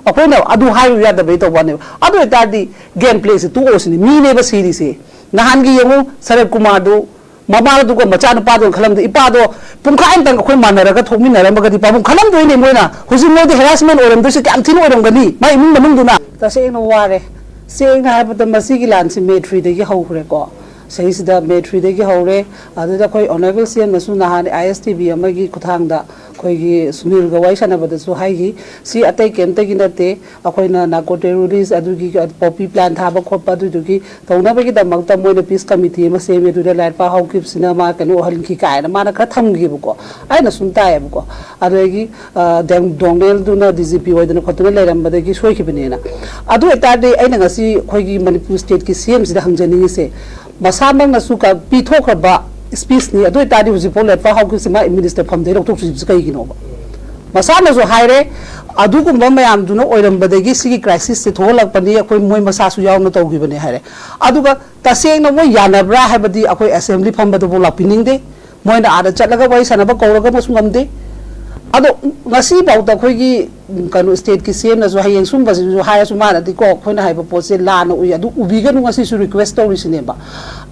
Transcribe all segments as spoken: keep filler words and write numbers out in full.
ꯑꯩꯈꯣꯏꯅ ꯑꯗꯨ ꯍꯥꯏꯔꯨ ꯌꯥꯗꯕꯩ ꯇꯧꯕ ꯋꯥꯅꯦꯕ꯫ ꯑꯗꯨ ꯑꯣꯏꯇꯥꯔꯗꯤ ꯒꯦꯝ ꯄ꯭ꯂꯦꯁꯦ ꯇꯣꯛꯑꯣ ꯁꯤꯅꯤ꯫ ꯃꯤꯅꯦꯕ ꯁꯤꯔꯤꯁꯦ꯫ ꯅꯍꯥꯟꯒꯤ ꯌꯦꯡꯉꯨ, ꯁꯔꯠ ꯀꯨꯃꯥꯔꯗꯨ ꯃꯃꯥꯗꯨꯒ ꯃꯆꯥꯅꯨꯄꯥꯗꯨꯒ ꯈꯜꯂꯝꯗ, ꯏꯄꯥꯗꯣ ꯄꯨꯡꯈꯥꯏ ꯑꯃꯇꯪ ꯑꯩꯈꯣꯏ ꯃꯥꯟꯅꯔꯒ ꯊꯣꯛꯃꯤꯟꯅꯔꯝꯃꯒꯗꯤ ꯄꯥꯕꯨꯡ ꯈꯜꯂꯝꯗꯣꯏꯅꯦ ꯃꯣꯏꯅ꯫ ꯍꯧꯖꯤꯛ ꯃꯣꯏꯗꯤ ꯍꯦꯔꯥꯁꯃꯦꯟ ꯑꯣꯏꯔꯝꯗꯣꯏꯁꯦ ꯀꯌꯥꯝ ꯊꯤꯅ ꯑꯣꯏꯔꯝꯒꯅꯤ ꯃꯥꯏ ꯏꯃꯨꯡ ꯃꯅꯨꯡꯗꯨꯅ꯫ ꯇꯁꯦꯡꯅ ꯋꯥꯔꯦ꯫ ꯁꯦꯡꯅ ꯍꯥꯏꯔꯕꯗ ꯃꯁꯤꯒꯤ ꯂꯥꯟꯁꯤ ꯃꯦ ꯊ꯭ꯔꯤꯗꯒꯤ ꯍꯧꯈ꯭ꯔꯦꯀꯣ꯫ ꯁꯤꯁꯤꯗ ꯃꯦ ꯊ꯭ꯔꯤꯗꯒꯤ ꯍꯧꯔꯦ꯫ ꯑꯗꯨꯗ ꯑꯩꯈꯣꯏ ꯑꯣꯅꯔꯦꯕꯜ ꯁꯤ ꯑꯦꯝꯅꯁꯨ ꯅꯍꯥꯟ ꯑꯥꯏ ꯑꯦꯁ ꯇꯤ ꯚꯤ ꯑꯃꯒꯤ ꯈꯨꯠꯊꯥꯡꯗ ꯑꯩꯈꯣꯏꯒꯤ ꯁꯨꯅꯤꯜꯒ ꯋꯥꯔꯤ ꯁꯥꯟꯅꯕꯗꯁꯨ ꯍꯥꯏꯈꯤ, ꯁꯤ ꯑꯇꯩ ꯀꯩꯝꯇꯒꯤ ꯅꯠꯇꯦ, ꯑꯩꯈꯣꯏꯅ ꯅꯥꯔꯀꯣ ꯇꯦꯔꯣꯔꯤꯁ ꯑꯗꯨꯒꯤ ꯄꯣꯄꯤ ꯄ꯭ꯂꯥꯟ ꯊꯥꯕ ꯈꯣꯠꯄ ꯑꯗꯨꯗꯨꯒꯤ ꯇꯧꯅꯕꯒꯤꯗꯃꯛꯇ ꯃꯣꯏꯅ ꯄꯤꯁ ꯀꯃꯤꯇꯤ ꯑꯃ ꯁꯦꯝꯃꯦ, ꯑꯗꯨꯗ ꯂꯥꯏꯠ ꯄꯥ ꯍꯧꯈꯤꯕꯁꯤꯅ ꯃꯥ ꯀꯩꯅꯣ ꯑꯣꯏꯍꯟꯈꯤ ꯀꯥꯏꯅ ꯃꯥꯅ ꯈꯔ ꯊꯝꯈꯤꯕꯀꯣ꯫ ꯑꯩꯅ ꯁꯨꯝ ꯇꯥꯏꯌꯦꯕꯀꯣ꯫ ꯑꯗꯒꯤ ꯑ, ꯗꯦꯡ-, ꯗꯣꯡꯅꯦꯜꯗꯨꯅ ꯗꯤ ꯖꯤ ꯄꯤ ꯑꯣꯏꯗꯅ ꯈꯣꯠꯇꯅ ꯂꯩꯔꯝꯕꯗꯒꯤ ꯁꯣꯏꯈꯤꯕꯅꯦꯅ꯫ ꯑꯗꯨ ꯑꯣꯏꯇꯥꯔꯗꯤ ꯑꯩꯅ ꯉꯁꯤ ꯑꯩꯈꯣꯏꯒꯤ ꯃꯅꯤꯄꯨꯔ ꯁ꯭ꯇꯦꯠꯀꯤ ꯁꯤ ꯑꯦꯝꯁꯤꯗ ꯍꯪꯖꯅꯤꯡꯉꯤꯁꯦ, ꯃꯁꯥꯃꯛꯅꯁꯨ ꯀ-, ꯄꯤꯊꯣꯛꯈ꯭ꯔꯕ ꯁ꯭ꯄꯤꯁꯅꯤ, ꯑꯗꯨ ꯑꯣꯏꯇꯥꯔꯗꯤ ꯍꯧꯖꯤꯛꯐꯥꯎ ꯂꯦꯠꯐꯥ ꯍꯧꯈꯤꯕꯁꯤ ꯃꯥ ꯃꯤꯅꯤꯁꯇꯔ ꯐꯝꯗꯩ ꯂꯧꯊꯣꯛꯇ꯭ꯔꯤꯕꯁꯤ ꯀꯩꯒꯤꯅꯣꯕ? ꯃꯁꯥꯅꯁꯨ ꯍꯥꯏꯔꯦ, ꯑꯗꯨꯒꯨꯝꯕ ꯃꯌꯥꯝꯗꯨꯅ ꯑꯣꯏꯔꯝꯕꯗꯒꯤ ꯁꯤꯒꯤ ꯀ꯭ꯔꯥꯏꯁꯤꯁꯁꯦ ꯊꯣꯛꯍꯜꯂꯛꯄꯅꯤ, ꯑꯩꯈꯣꯏ ꯃꯣꯏ ꯃꯁꯥꯁꯨ ꯌꯥꯎꯅ ꯇꯧꯈꯤꯕꯅꯦ ꯍꯥꯏꯔꯦ꯫ ꯑꯗꯨꯒ ꯇꯁꯦꯡꯅ ꯃꯣꯏ ꯌꯥꯅꯕ꯭ꯔꯥ ꯍꯥꯏꯕꯗꯤ ꯑꯩꯈꯣꯏ ꯑꯦꯁꯦꯝꯕ꯭ꯂꯤ ꯐꯝꯕꯗꯨꯐꯥꯎ ꯂꯥꯛꯄꯤꯅꯤꯡꯗꯦ꯫ ꯃꯣꯏꯅ ꯑꯥꯗ ꯆꯠꯂꯒ ꯋꯥꯔꯤ ꯁꯥꯟꯅꯕ ꯀꯧꯔꯒ ꯑꯃꯁꯨ ꯉꯝꯗꯦ꯫ ꯑꯗꯣ ꯉꯁꯤꯐꯥꯎꯗ ꯑꯩꯈꯣꯏꯒꯤ, ꯎꯝ, ꯀꯩꯅꯣ, ꯁ꯭ꯇꯦꯠꯀꯤ ꯁꯤ ꯑꯦꯝꯅꯁꯨ ꯍꯌꯦꯡ ꯁꯨꯝꯕꯁꯤꯁꯨ ꯍꯥꯏꯔꯁꯨ ꯃꯥꯅꯗꯤꯀꯣ ꯑꯩꯈꯣꯏꯅ ꯍꯥꯏꯕ ꯄꯣꯠꯁꯦ ꯂꯥꯟꯅ ꯎꯏ, ꯑꯗꯨ ꯎꯕꯤꯒꯅꯨ, ꯉꯁꯤꯁꯨ ꯔꯤꯀ꯭ꯋꯦꯁ ꯇꯧꯔꯤꯁꯤꯅꯦꯕ꯫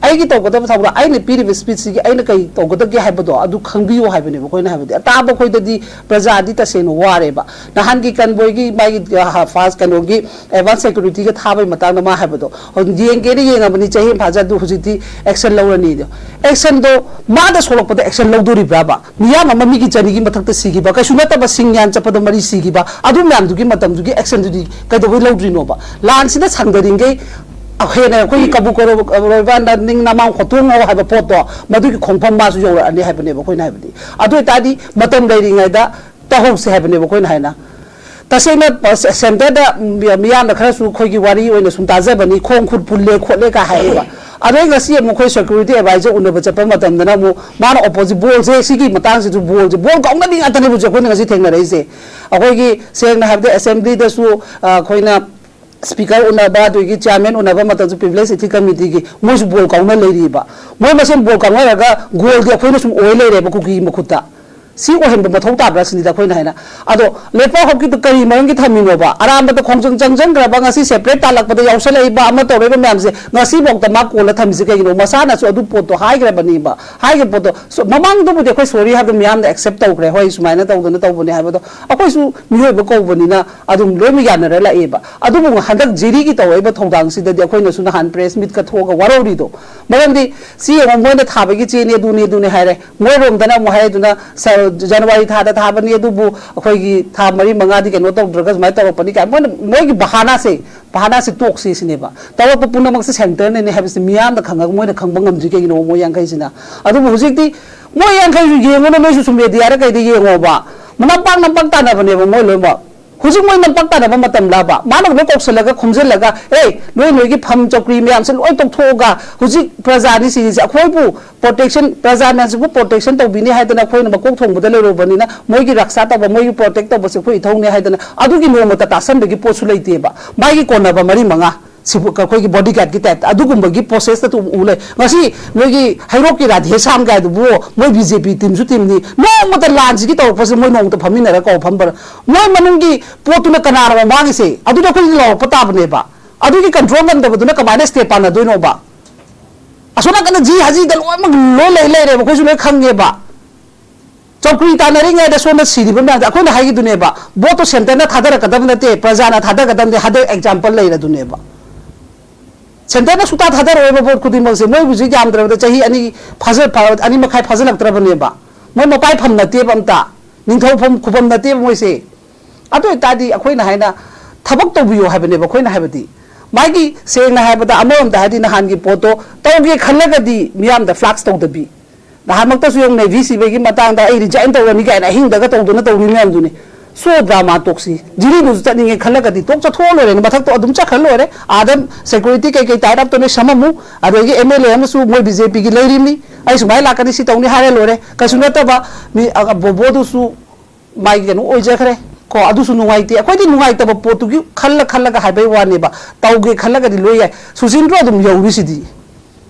ꯑꯩꯒꯤ ꯇꯧꯒꯗꯕ ꯊꯕꯛ, ꯑꯩꯅ ꯄꯤꯔꯤꯕ ꯁ꯭ꯄꯤꯆꯁꯤꯒꯤ ꯑꯩꯅ ꯀꯩ ꯇꯧꯒꯗꯒꯦ ꯍꯥꯏꯕꯗꯣ ꯑꯗꯨ ꯈꯪꯕꯤꯌꯨ ꯍꯥꯏꯕꯅꯦꯕ ꯑꯩꯈꯣꯏꯅ ꯍꯥꯏꯕꯗꯤ꯫ ꯑꯇꯥꯕ ꯑꯩꯈꯣꯏꯗꯗꯤ ꯄ꯭ꯔꯖꯥꯗꯤ ꯇꯁꯦꯡꯅ ꯋꯥꯔꯦꯕ꯫ ꯅꯍꯥꯟꯒꯤ ꯀꯟꯕꯣꯏꯒꯤ ꯃꯥꯒꯤ, ꯑ, ꯐꯥꯁ ꯀꯩꯅꯣꯒꯤ ꯑꯦꯗꯚꯥꯟꯁ ꯁꯦꯀ꯭ꯌꯨꯔꯤꯇꯤꯒ ꯊꯥꯕꯒꯤ ꯃꯇꯥꯡꯗ ꯃꯥ ꯍꯥꯏꯕꯗꯣ, ꯍꯧꯖꯤꯛ ꯌꯦꯡꯒꯦꯅ ꯌꯦꯡꯉꯕꯅꯤ, ꯆꯍꯤ ꯑꯃ ꯐꯥꯖ, ꯑꯗꯨ ꯍꯧꯖꯤꯛꯇꯤ ꯑꯦꯛꯁꯟ ꯂꯧꯔꯅꯤꯗꯣ꯫ ꯑꯦꯛꯁꯟꯗꯣ ꯃꯥꯗ ꯁꯣꯛꯂꯛꯄꯗ ꯑꯦꯛꯁꯟ ꯂꯧꯗꯣꯔꯤꯕ꯭ꯔꯥꯕ? ꯃꯤꯌꯥꯝ ꯑꯃ ꯃꯤꯒꯤ ꯆꯅꯤꯒꯤ ꯃꯊꯛꯇ ꯁꯤꯈꯤꯕ, ꯀꯩꯁꯨ ꯅꯠꯇꯕ ꯁꯤꯡ ꯌꯥꯟ ꯆꯠꯄꯗ ꯃꯔꯤ ꯁꯤꯈꯤꯕ, ꯑꯗꯨ ꯃꯌꯥꯝꯗꯨꯒꯤ ꯃꯇꯝꯗꯨꯒꯤ ꯑꯦꯛꯁꯟꯗꯨꯗꯤ ꯀꯩꯗꯧꯕꯩ ꯂꯧꯗ꯭ꯔꯤꯅꯣꯕ? ꯂꯥꯟꯁꯤꯅ ꯁꯥꯡꯗꯔꯤꯉꯩ ꯍꯦꯟꯅ ꯑꯩꯈꯣꯏꯒꯤ ꯀꯕꯨ ꯀꯔꯣꯏꯕ ꯅꯤꯡ ꯅꯃꯥꯡ ꯈꯣꯠꯇꯣꯡꯉꯣ ꯍꯥꯏꯕ ꯄꯣꯠꯇꯣ, ꯃꯗꯨꯒꯤ ꯈꯣꯡꯐꯝ ꯃꯥꯁꯨ ꯌꯧꯔꯛꯑꯅꯤ ꯍꯥꯏꯕꯅꯦꯕ ꯑꯩꯈꯣꯏꯅ ꯍꯥꯏꯕꯗꯤ꯫ ꯑꯗꯨ ꯑꯣꯏꯇꯥꯔꯗꯤ ꯃꯇꯝ ꯂꯩꯔꯤꯉꯩꯗ ꯇꯧꯍꯧꯁꯦ ꯍꯥꯏꯕꯅꯦꯕ ꯑꯩꯈꯣꯏꯅ ꯍꯥꯏꯅ꯫ ꯇꯁꯦꯡꯅ ꯁꯦꯟꯇꯔꯗ ꯃꯤꯌꯥꯝꯅ ꯈꯔꯁꯨ ꯑꯩꯈꯣꯏꯒꯤ ꯋꯥꯔꯤ ꯑꯣꯏꯅ ꯁꯨꯝ ꯇꯥꯖꯕꯅꯤ, ꯈꯣꯡ ꯈꯨꯠ ꯄꯨꯜꯂꯦ ꯈꯣꯠꯂꯦ ꯀꯥꯏ ꯍꯥꯏꯌꯦꯕ꯫ ꯑꯗꯩ ꯉꯁꯤ ꯑꯃꯨꯛ ꯑꯩꯈꯣꯏ ꯁꯦꯀ꯭ꯌꯨꯔꯤꯇꯤ ꯑꯦꯗꯚꯥꯏꯖꯔ ꯎꯅꯕ ꯆꯠꯄ ꯃꯇꯝꯗꯅ ꯑꯃꯨꯛ ꯃꯥꯅ ꯑꯣꯄꯣꯖꯤꯠ ꯕꯣꯜꯁꯦ ꯁꯤꯒꯤ ꯃꯇꯥꯡꯁꯤꯁꯨ ꯕꯣꯜꯁꯦ, ꯕꯣꯜ ꯀꯥꯎꯅꯕꯤ ꯉꯥꯛꯇꯅꯦ ꯍꯧꯖꯤꯛ ꯑꯩꯈꯣꯏꯅ ꯉꯁꯤ ꯊꯦꯡꯅꯔꯛꯏꯁꯦ꯫ ꯑꯩꯈꯣꯏꯒꯤ ꯁꯦꯡꯅ ꯍꯥꯏꯕꯗ ꯑꯦꯁꯦꯝꯕ꯭ꯂꯤꯗꯁꯨ, ꯑ, ꯑꯩꯈꯣꯏꯅ ꯁ꯭ꯄꯤꯀꯔ ꯎꯅꯕ, ꯑꯗꯨꯒꯤ ꯆꯤꯌꯥꯔꯃꯦꯟ ꯎꯅꯕ ꯃꯇꯝꯁꯨ ꯄ꯭ꯔꯤꯚꯤꯂꯦꯖ ꯁꯤꯇꯤ ꯀꯃꯤꯇꯤꯒꯤ ꯃꯣꯏꯁꯨ ꯕꯣꯜ ꯀꯥꯎꯅ ꯂꯩꯔꯤꯕ꯫ ꯃꯣꯏ ꯃꯁꯦꯟ ꯕꯣꯜ ꯀꯥꯎꯅꯔꯒ ꯒꯣꯜꯗꯤ ꯑꯩꯈꯣꯏꯅ ꯁꯨꯝ ꯑꯣꯏ ꯂꯩꯔꯦꯕ ꯀꯨꯀꯤꯒꯤ ꯃꯈꯨꯠꯇ꯫ ꯁꯤ ꯑꯣꯏꯍꯟꯕ ꯃꯊꯧ ꯇꯥꯕ꯭ꯔꯥ ꯁꯤꯅꯤꯗ ꯑꯩꯈꯣꯏꯅ ꯍꯥꯏꯅ꯫ ꯑꯗꯣ ꯂꯦꯞꯐꯥꯎ ꯍꯥꯎꯀꯤꯞꯇꯨ ꯀꯔꯤ ꯃꯔꯝꯒꯤ ꯊꯝꯃꯤꯅꯣꯕ? ꯑꯔꯥꯝꯕꯗ ꯈꯣꯡꯖꯪ ꯆꯪꯁꯤꯟꯈ꯭ꯔꯕ, ꯉꯁꯤ ꯁꯦꯄꯔꯦꯠ ꯇꯥꯜꯂꯛꯄꯗ ꯌꯥꯎꯁꯜꯂꯛꯏꯕ, ꯑꯃ ꯇꯧꯔꯛꯏꯕ ꯃꯌꯥꯝꯁꯦ ꯉꯁꯤꯐꯥꯎꯗ ꯃꯥ ꯀꯣꯜꯂ ꯊꯝꯃꯤꯁꯦ ꯀꯩꯒꯤꯅꯣ? ꯃꯁꯥꯅꯁꯨ ꯑꯗꯨ ꯄꯣꯠꯇꯣ ꯍꯥꯏꯈ꯭ꯔꯕꯅꯦꯕ꯫ ꯍꯥꯏꯈꯤꯕ ꯄꯣꯠꯇꯣ ꯁ-, ꯃꯃꯥꯡꯗꯕꯨꯗꯤ ꯑꯩꯈꯣꯏ ꯁꯣꯔꯤ ꯍꯥꯏꯕꯗꯣ ꯃꯤꯌꯥꯝꯅ ꯑꯦꯛꯁꯦꯞ ꯇꯧꯈ꯭ꯔꯦ, ꯍꯣꯏ, ꯁꯨꯃꯥꯏꯅ ꯇꯧꯗꯅ ꯇꯧꯕꯅꯦ ꯍꯥꯏꯕꯗꯣ꯫ ꯑꯩꯈꯣꯏꯁꯨ ꯃꯤꯑꯣꯏꯕ ꯀꯧꯕꯅꯤꯅ ꯑꯗꯨꯝ ꯂꯣꯏꯅ ꯌꯥꯅꯔ ꯂꯥꯛꯑꯦꯕ꯫ ꯑꯗꯨꯕꯨ ꯍꯟꯗꯛ ꯖꯤꯔꯤꯒꯤ ꯇꯧꯔꯛꯏꯕ ꯊꯧꯗꯥꯡꯁꯤꯗꯗꯤ ꯑꯩꯈꯣꯏꯅꯁꯨ ꯅꯍꯥꯟ ꯄ꯭ꯔꯦꯁ ꯃꯤꯠꯀ ꯊꯣꯛꯑꯒ ꯋꯥꯔꯧꯔꯤꯗꯣ꯫ ꯃꯔꯝꯗꯤ ꯁꯤ ꯌꯦꯡꯉꯣ, ꯃꯣꯏꯅ ꯊꯥꯕꯒꯤ ꯆꯦꯅꯤ, ꯑꯗꯨꯅꯤ, ꯑꯗꯨꯅꯤ ꯍꯥꯏꯔꯦ꯫ ꯃꯣꯏꯔꯣꯝꯗꯅ ꯑꯃꯨꯛ ꯍꯥꯏꯗꯨꯅ ꯁ-, ꯖꯅꯋꯥꯔꯤ ꯊꯥꯗ ꯊꯥꯕꯅꯤ, ꯑꯗꯨꯕꯨ ꯑꯩꯈꯣꯏꯒꯤ ꯊꯥ ꯃꯔꯤ ꯃꯉꯥꯗꯤ ꯀꯩꯅꯣ ꯇꯧꯗ꯭ꯔꯒ ꯁꯨꯃꯥꯏꯅ ꯇꯧꯔꯛꯄꯅꯤ ꯀꯥꯏꯅ ꯃꯣꯏꯅ, ꯃꯣꯏꯒꯤ ꯕꯍꯥꯅꯥꯁꯦ, ꯕꯍꯥꯅꯥꯁꯦ ꯇꯣꯛꯁꯤ ꯁꯤꯅꯦꯕ꯫ ꯇꯧꯔꯛꯄ ꯄꯨꯝꯅꯃꯛꯁꯦ ꯁꯦꯟꯇꯔꯅꯅꯦ ꯍꯥꯏꯕꯁꯤ ꯃꯤꯌꯥꯝꯅ ꯈꯪꯉꯒ ꯃꯣꯏꯅ ꯈꯪꯕ ꯉꯝꯗ꯭ꯔꯤ ꯀꯩꯒꯤꯅꯣ, ꯃꯣꯏ ꯌꯥꯡꯈꯩꯁꯤꯅ? ꯑꯗꯨꯕꯨ ꯍꯧꯖꯤꯛꯇꯤ ꯃꯣꯏ ꯌꯥꯡꯈꯩꯁꯨ ꯌꯦꯡꯉꯨꯅ, ꯅꯣꯏꯁꯨ ꯁꯨꯝ ꯃꯦꯗꯤꯌꯥꯗ ꯀꯩꯗ ꯌꯦꯡꯉꯣꯕ, ꯅꯝꯄꯥꯛ ꯅꯝꯄꯥꯛ ꯇꯥꯟꯅꯕꯅꯦꯕ ꯃꯣꯏ ꯂꯣꯏꯅꯃꯛ꯫ ꯍꯧꯖꯤꯛ ꯃꯣꯏ ꯅꯝꯄꯥꯛ ꯇꯥꯟꯅꯕ ꯃꯇꯝꯂꯕ? ꯃꯥꯅ ꯂꯣꯏ ꯀꯧꯁꯜꯂꯒ ꯈꯣꯝꯖꯤꯜꯂꯒ, "ꯑꯦ, ꯅꯣꯏ ꯅꯣꯏꯒꯤ ꯐꯝ ꯆꯧꯀ꯭ꯔꯤ ꯃꯌꯥꯝꯁꯦ ꯂꯣꯏ ꯇꯣꯛꯊꯣꯛꯑꯒ ꯍꯧꯖꯤꯛ ꯄ꯭ꯔꯖꯥꯅꯤ ꯁꯤꯔꯤꯁꯦ, ꯑꯩꯈꯣꯏꯕꯨ ꯄ꯭ꯔꯣꯇꯦꯛꯁꯟ, ꯄ꯭ꯔꯖꯥ ꯃꯌꯥꯝꯁꯤꯕꯨ ꯄ꯭ꯔꯣꯇꯦꯛꯁꯟ ꯇꯧꯕꯤꯅꯤ ꯍꯥꯏꯗꯅ ꯑꯩꯈꯣꯏꯅ ꯃꯀꯣꯛ ꯊꯣꯡꯕꯗ ꯂꯩꯔꯨꯕꯅꯤꯅ ꯃꯣꯏꯒꯤ ꯔꯛꯁꯥ ꯇꯧꯕ, ꯃꯣꯏꯒꯤ ꯄ꯭ꯔꯣꯇꯦꯛ ꯇꯧꯕꯁꯦ ꯑꯩꯈꯣꯏ ꯏꯊꯧꯅꯦ" ꯍꯥꯏꯗꯅ ꯑꯗꯨꯒꯤ ꯅꯣꯡꯃꯇ ꯇꯥꯁꯟꯕꯒꯤ ꯄꯣꯠꯁꯨ ꯂꯩꯇꯦꯕ꯫ ꯃꯥꯒꯤ ꯀꯣꯟꯅꯕ ꯃꯔꯤ ꯃꯉꯥ ꯁꯤꯕꯨ ꯑꯩꯈꯣꯏꯒꯤ ꯕꯣꯗꯤꯒꯥꯔꯗꯀꯤ ꯇꯥꯏꯞꯇ ꯑꯗꯨꯒꯨꯝꯕꯒꯤ ꯄ꯭ꯔꯣꯁꯦꯁꯇ ꯑꯗꯨꯝ ꯎ ꯂꯩ꯫ ꯉꯁꯤ ꯅꯣꯏꯒꯤ ꯍꯩꯔꯣꯛꯀꯤ ꯔꯥꯙꯦ ꯁ꯭ꯌꯥꯝ ꯀꯥꯏꯗꯨꯕꯨ ꯃꯣꯏ ꯕꯤ ꯖꯦ ꯄꯤ ꯇꯤꯝꯁꯨ ꯇꯤꯝꯅꯤ, ꯅꯣꯡꯃꯇ ꯂꯥꯟꯁꯤꯒꯤ ꯇꯧꯔꯛꯄꯁꯦ ꯃꯣꯏ ꯅꯣꯡꯃꯇ ꯐꯝꯃꯤꯟꯅꯔꯒ ꯀꯧ ꯐꯝꯕ꯭ꯔꯥ? ꯃꯣꯏ ꯃꯅꯨꯡꯒꯤ ꯄꯣꯠꯇꯨꯅ ꯀꯅꯥꯅꯣ ꯃꯥꯡꯉꯤꯁꯦ? ꯑꯗꯨꯗꯤ ꯑꯩꯈꯣꯏꯗꯤ ꯂꯥꯎꯔꯛꯄ ꯇꯥꯕꯅꯦꯕ꯫ ꯑꯗꯨꯒꯤ ꯀꯟꯇ꯭ꯔꯣꯜ ꯉꯝꯗꯕꯗꯨꯅ ꯀꯃꯥꯏꯅ ꯁ꯭ꯇꯦꯠ ꯄꯥꯟꯅꯗꯣꯏꯅꯣꯕ? ꯑꯁꯣꯝ ꯅꯥꯀꯟꯗ ꯖꯤ ꯍꯥꯖꯤꯗ ꯂꯣꯏꯅꯃꯛ ꯂꯣꯏ ꯂꯩ ꯂꯩꯔꯦꯕ, ꯑꯩꯈꯣꯏꯁꯨ ꯂꯣꯏ ꯈꯪꯉꯦꯕ꯫ ꯆꯧꯀ꯭ꯔꯤ ꯇꯥꯟꯅꯔꯤꯉꯩꯗ ꯁꯣꯝꯗ ꯁꯤꯔꯤꯕ ꯃꯌꯥꯝꯁꯦ ꯑꯩꯈꯣꯏꯅ ꯍꯥꯏꯈꯤꯗꯨꯅꯦꯕ, ꯚꯣꯠꯇꯣ ꯁꯦꯟꯇꯔꯅ ꯊꯥꯗꯔꯛꯀꯗꯕ ꯅꯠꯇꯦ, ꯄ꯭ꯔꯖꯥꯅ ꯊꯥꯗꯒꯗꯕꯅꯦ꯫ ꯍꯟꯗꯛ ꯑꯦꯛꯖꯥꯝꯄꯜ ꯂꯩꯔꯗꯨꯅꯦꯕ꯫ ꯁꯦꯟꯇꯔꯅ ꯁꯨꯛꯊꯥ ꯊꯥꯗꯔꯛꯑꯣꯏꯕ ꯚꯣꯠ ꯈꯨꯗꯤꯡꯃꯛꯁꯦ꯫ ꯃꯣꯏ ꯍꯧꯖꯤꯛ ꯌꯥꯝꯗ꯭ꯔꯕꯗ ꯆꯍꯤ ꯑꯅꯤ ꯐꯥꯖ-, ꯐꯥ-, ꯑꯅꯤ ꯃꯈꯥꯏ ꯐꯥꯖꯤꯜꯂꯛꯇ꯭ꯔꯕꯅꯦꯕ꯫ ꯃꯣꯏ ꯃꯄꯥꯏ ꯐꯝ ꯅꯠꯇꯦꯕ ꯑꯝꯇ, ꯅꯤꯡꯊꯧ ꯐꯝ ꯈꯨꯕꯝ ꯅꯠꯇꯦꯕ ꯃꯣꯏꯁꯦ꯫ ꯑꯗꯨ ꯑꯣꯏꯇꯥꯔꯗꯤ ꯑꯩꯈꯣꯏꯅ ꯍꯥꯏꯅ ꯊꯕꯛ ꯇꯧꯕꯤꯌꯣ ꯍꯥꯏꯕꯅꯦꯕ ꯑꯩꯈꯣꯏꯅ ꯍꯥꯏꯕꯗꯤ꯫ ꯃꯥꯒꯤ ꯁꯦꯡꯅ ꯍꯥꯏꯕꯗ ꯑꯃꯔꯣꯝꯗ ꯍꯥꯏꯗꯤ ꯅꯍꯥꯟꯒꯤ ꯄꯣꯠꯇꯣ ꯇꯧꯒꯦ ꯈꯜꯂꯒꯗꯤ ꯃꯤꯌꯥꯝꯗ ꯐ꯭ꯂꯥꯛꯁ ꯇꯧꯗꯕꯤ, ꯅꯍꯥꯟꯃꯛꯇꯁꯨ ꯌꯦꯡꯉꯨ, ꯅꯦꯚꯤ ꯁꯤꯕꯒꯤ ꯃꯇꯥꯡꯗ "ꯑꯩ ꯔꯤꯖꯥꯏꯟ ꯇꯧꯔꯅꯤ" ꯀꯥꯏꯅ ꯑꯍꯤꯡꯗꯒ ꯇꯧꯗꯅ ꯇꯧꯔꯤ ꯃꯌꯥꯝꯗꯨꯅꯤ꯫ ꯁꯣ ꯗ꯭ꯔꯃꯥ ꯇꯣꯛꯁꯤ꯫ ꯖꯤꯔꯤꯗꯨꯁꯨ ꯆꯠꯅꯤꯡꯉꯦ ꯈꯜꯂꯒꯗꯤ ꯇꯣꯛ ꯆꯠꯊꯣꯛꯑ ꯂꯣꯏꯔꯦꯅꯦ, ꯃꯊꯛꯇꯣ ꯑꯗꯨꯝ ꯆꯠꯈ꯭ꯔ ꯂꯣꯏꯔꯦ꯫ ꯑꯥꯗ ꯁꯦꯀ꯭ꯌꯨꯔꯤꯇꯤ ꯀꯩꯀꯩ ꯇꯥꯏꯠ ꯑꯞ ꯇꯧꯅꯤ ꯁꯝꯃꯝꯃꯨ, ꯑꯗꯒꯤ ꯑꯦꯝ ꯑꯦꯜ ꯑꯦ ꯑꯃꯁꯨ ꯃꯣꯏ ꯕꯤ ꯖꯦ ꯄꯤꯒꯤ ꯂꯩꯔꯤꯕꯅꯤ, "ꯑꯩ ꯁꯨꯃꯥꯏꯅ ꯂꯥꯛꯀꯅꯤ, ꯁꯤ ꯇꯧꯅꯤ" ꯍꯥꯏꯔ ꯂꯣꯏꯔꯦ꯫ ꯀꯩꯁꯨ ꯅꯠꯇꯕ ꯃꯤ, ꯑ, ꯕꯣꯕꯣꯗꯨꯁꯨ ꯃꯥꯒꯤ ꯀꯩꯅꯣ ꯑꯣꯏꯖꯈ꯭ꯔꯦ ꯀꯣ, ꯑꯗꯨꯁꯨ ꯅꯨꯡꯉꯥꯏꯇꯦ꯫ ꯑꯩꯈꯣꯏꯗꯤ ꯅꯨꯡꯉꯥꯏꯇꯕ ꯄꯣꯠꯇꯨꯒꯤ ꯈꯜꯂ ꯈꯜꯂꯒ ꯍꯥꯏꯕꯩ ꯋꯥꯅꯦꯕ꯫ ꯇꯧꯒꯦ ꯈꯜꯂꯒꯗꯤ ꯂꯣꯏ ꯌꯥꯏ꯫ ꯁꯨꯆꯤꯟꯗ꯭ꯔꯣ ꯑꯗꯨꯝ ꯌꯧꯔꯤꯁꯤꯗꯤ꯫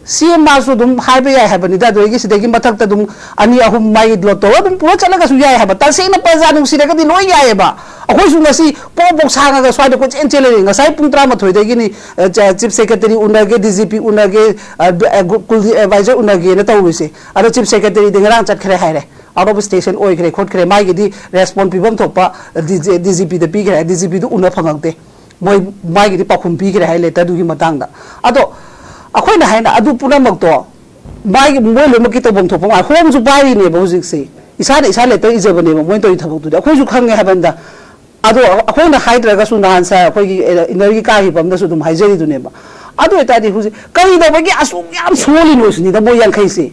ꯁꯤ ꯑꯦꯝ ꯑꯥꯔꯁꯨ ꯑꯗꯨꯝ ꯍꯥꯏꯕ ꯌꯥꯏ ꯍꯥꯏꯕꯅꯤꯗ꯫ ꯑꯗꯨꯗꯒꯤ ꯁꯤꯗꯒꯤ ꯃꯊꯛꯇ ꯑꯗꯨꯝ ꯑꯅꯤ ꯑꯍꯨꯝ ꯃꯥꯒꯤ ꯂꯣꯠ ꯇꯧꯔꯒ ꯑꯗꯨꯝ ꯄꯨꯔ ꯆꯠꯂꯒꯁꯨ ꯌꯥꯏ ꯍꯥꯏꯕ꯫ ꯇꯁꯦꯡꯅ ꯄ꯭ꯔꯖꯥ ꯅꯨꯡꯁꯤꯔꯒꯗꯤ ꯂꯣꯏ ꯌꯥꯏꯑꯕ꯫ ꯑꯩꯈꯣꯏꯁꯨ ꯉꯁꯤ ꯄꯣꯛ ꯄꯣꯛ ꯁꯥꯡꯉꯒ ꯁ꯭ꯋꯥꯏꯗ ꯀꯣꯏꯆꯦꯟ ꯆꯦꯜ ꯂꯩꯔꯦ꯫ ꯉꯁꯥꯏ ꯄꯨꯡ ꯇꯔꯥꯃꯥꯊꯣꯏꯗꯒꯤꯅꯤ, ꯑ, ꯆ-, chief secretary ꯎꯅꯒꯦ, D G P ꯎꯅꯒꯦ, ꯑ, ꯕ-, ꯑ, ꯒꯨ-, ꯀꯨꯜꯗꯤ ꯑꯦꯗꯚꯥꯏꯖꯔ ꯎꯅꯒꯦꯅ ꯇꯧꯔꯤꯁꯦ꯫ ꯑꯗꯣ ꯆꯤꯐ ꯁꯦꯀ꯭ꯔꯦꯇꯔꯤꯗꯤ ꯉꯔꯥꯡ ꯆꯠꯈ꯭ꯔꯦ ꯍꯥꯏꯔꯦ, ꯑꯥꯎꯠ ꯑꯣꯐ ꯁ꯭ꯇꯦꯁꯟ ꯑꯣꯏꯈ꯭ꯔꯦ ꯈꯣꯠꯈ꯭ꯔꯦ, ꯃꯥꯒꯤꯗꯤ ꯔꯦꯁꯄꯣꯟ ꯄꯤꯐꯝ ꯊꯣꯛꯄ ꯗꯤ ꯖꯤ ꯄꯤꯗ ꯄꯤꯈ꯭ꯔꯦ, ꯗꯤ ꯖꯤ ꯄꯤꯗꯨ ꯎꯅ ꯐꯪꯉꯛꯇꯦ꯫ ꯃꯣꯏ ꯃꯥꯒꯤꯗꯤ ꯄꯥꯎꯈꯨꯝ ꯄꯤꯈ꯭ꯔꯦ ꯍꯥꯏ ꯂꯦꯇꯔꯗꯨꯒꯤ ꯃꯇꯥꯡꯗ꯫ ꯑꯗꯣ ꯑꯩꯈꯣꯏꯅ ꯍꯥꯏꯅ ꯑꯗꯨ ꯄꯨꯝꯅꯃꯛꯇꯣ ꯃꯥꯒꯤ, ꯃꯣꯏ ꯂꯣꯏꯅꯃꯛꯀꯤ ꯇꯧꯐꯝ ꯊꯣꯛꯄ ꯉꯥꯏ꯫ ꯍꯣꯝꯁꯨ ꯄꯥꯏꯔꯤꯅꯦꯕ ꯍꯧꯖꯤꯛꯁꯦ, ꯏꯁꯥꯅ ꯏꯁꯥ ꯂꯦꯇꯔ ꯏꯖꯕꯅꯦꯕ ꯃꯣꯏꯅ ꯇꯧꯔꯤ ꯊꯕꯛꯇꯨꯗꯤ꯫ ꯑꯩꯈꯣꯏꯁꯨ ꯈꯪꯉꯦ ꯍꯥꯏꯕꯅꯤꯗ꯫ ꯑꯗꯣ ꯑꯩꯈꯣꯏꯅ ꯍꯥꯏꯗ꯭ꯔꯒꯁꯨ ꯅꯍꯥꯟ ꯁꯥꯔ ꯑꯩꯈꯣꯏꯒꯤ ꯏꯟꯅꯔꯒꯤ ꯀꯥꯈꯤꯕ ꯑꯃꯗꯁꯨ ꯑꯗꯨꯝ ꯍꯥꯏꯖꯔꯤꯗꯨꯅꯦꯕ꯫ ꯑꯗꯨ ꯑꯣꯏꯇꯥꯔꯗꯤ ꯍꯧꯖꯤꯛ ꯀꯔꯤ ꯇꯧꯕꯒꯤ ꯑꯁꯨꯛ ꯌꯥꯝ ꯁꯣꯜꯂꯤꯅꯣ ꯁꯤꯅꯤꯗ ꯃꯣꯏ ꯌꯥꯡꯈꯩꯁꯦ꯫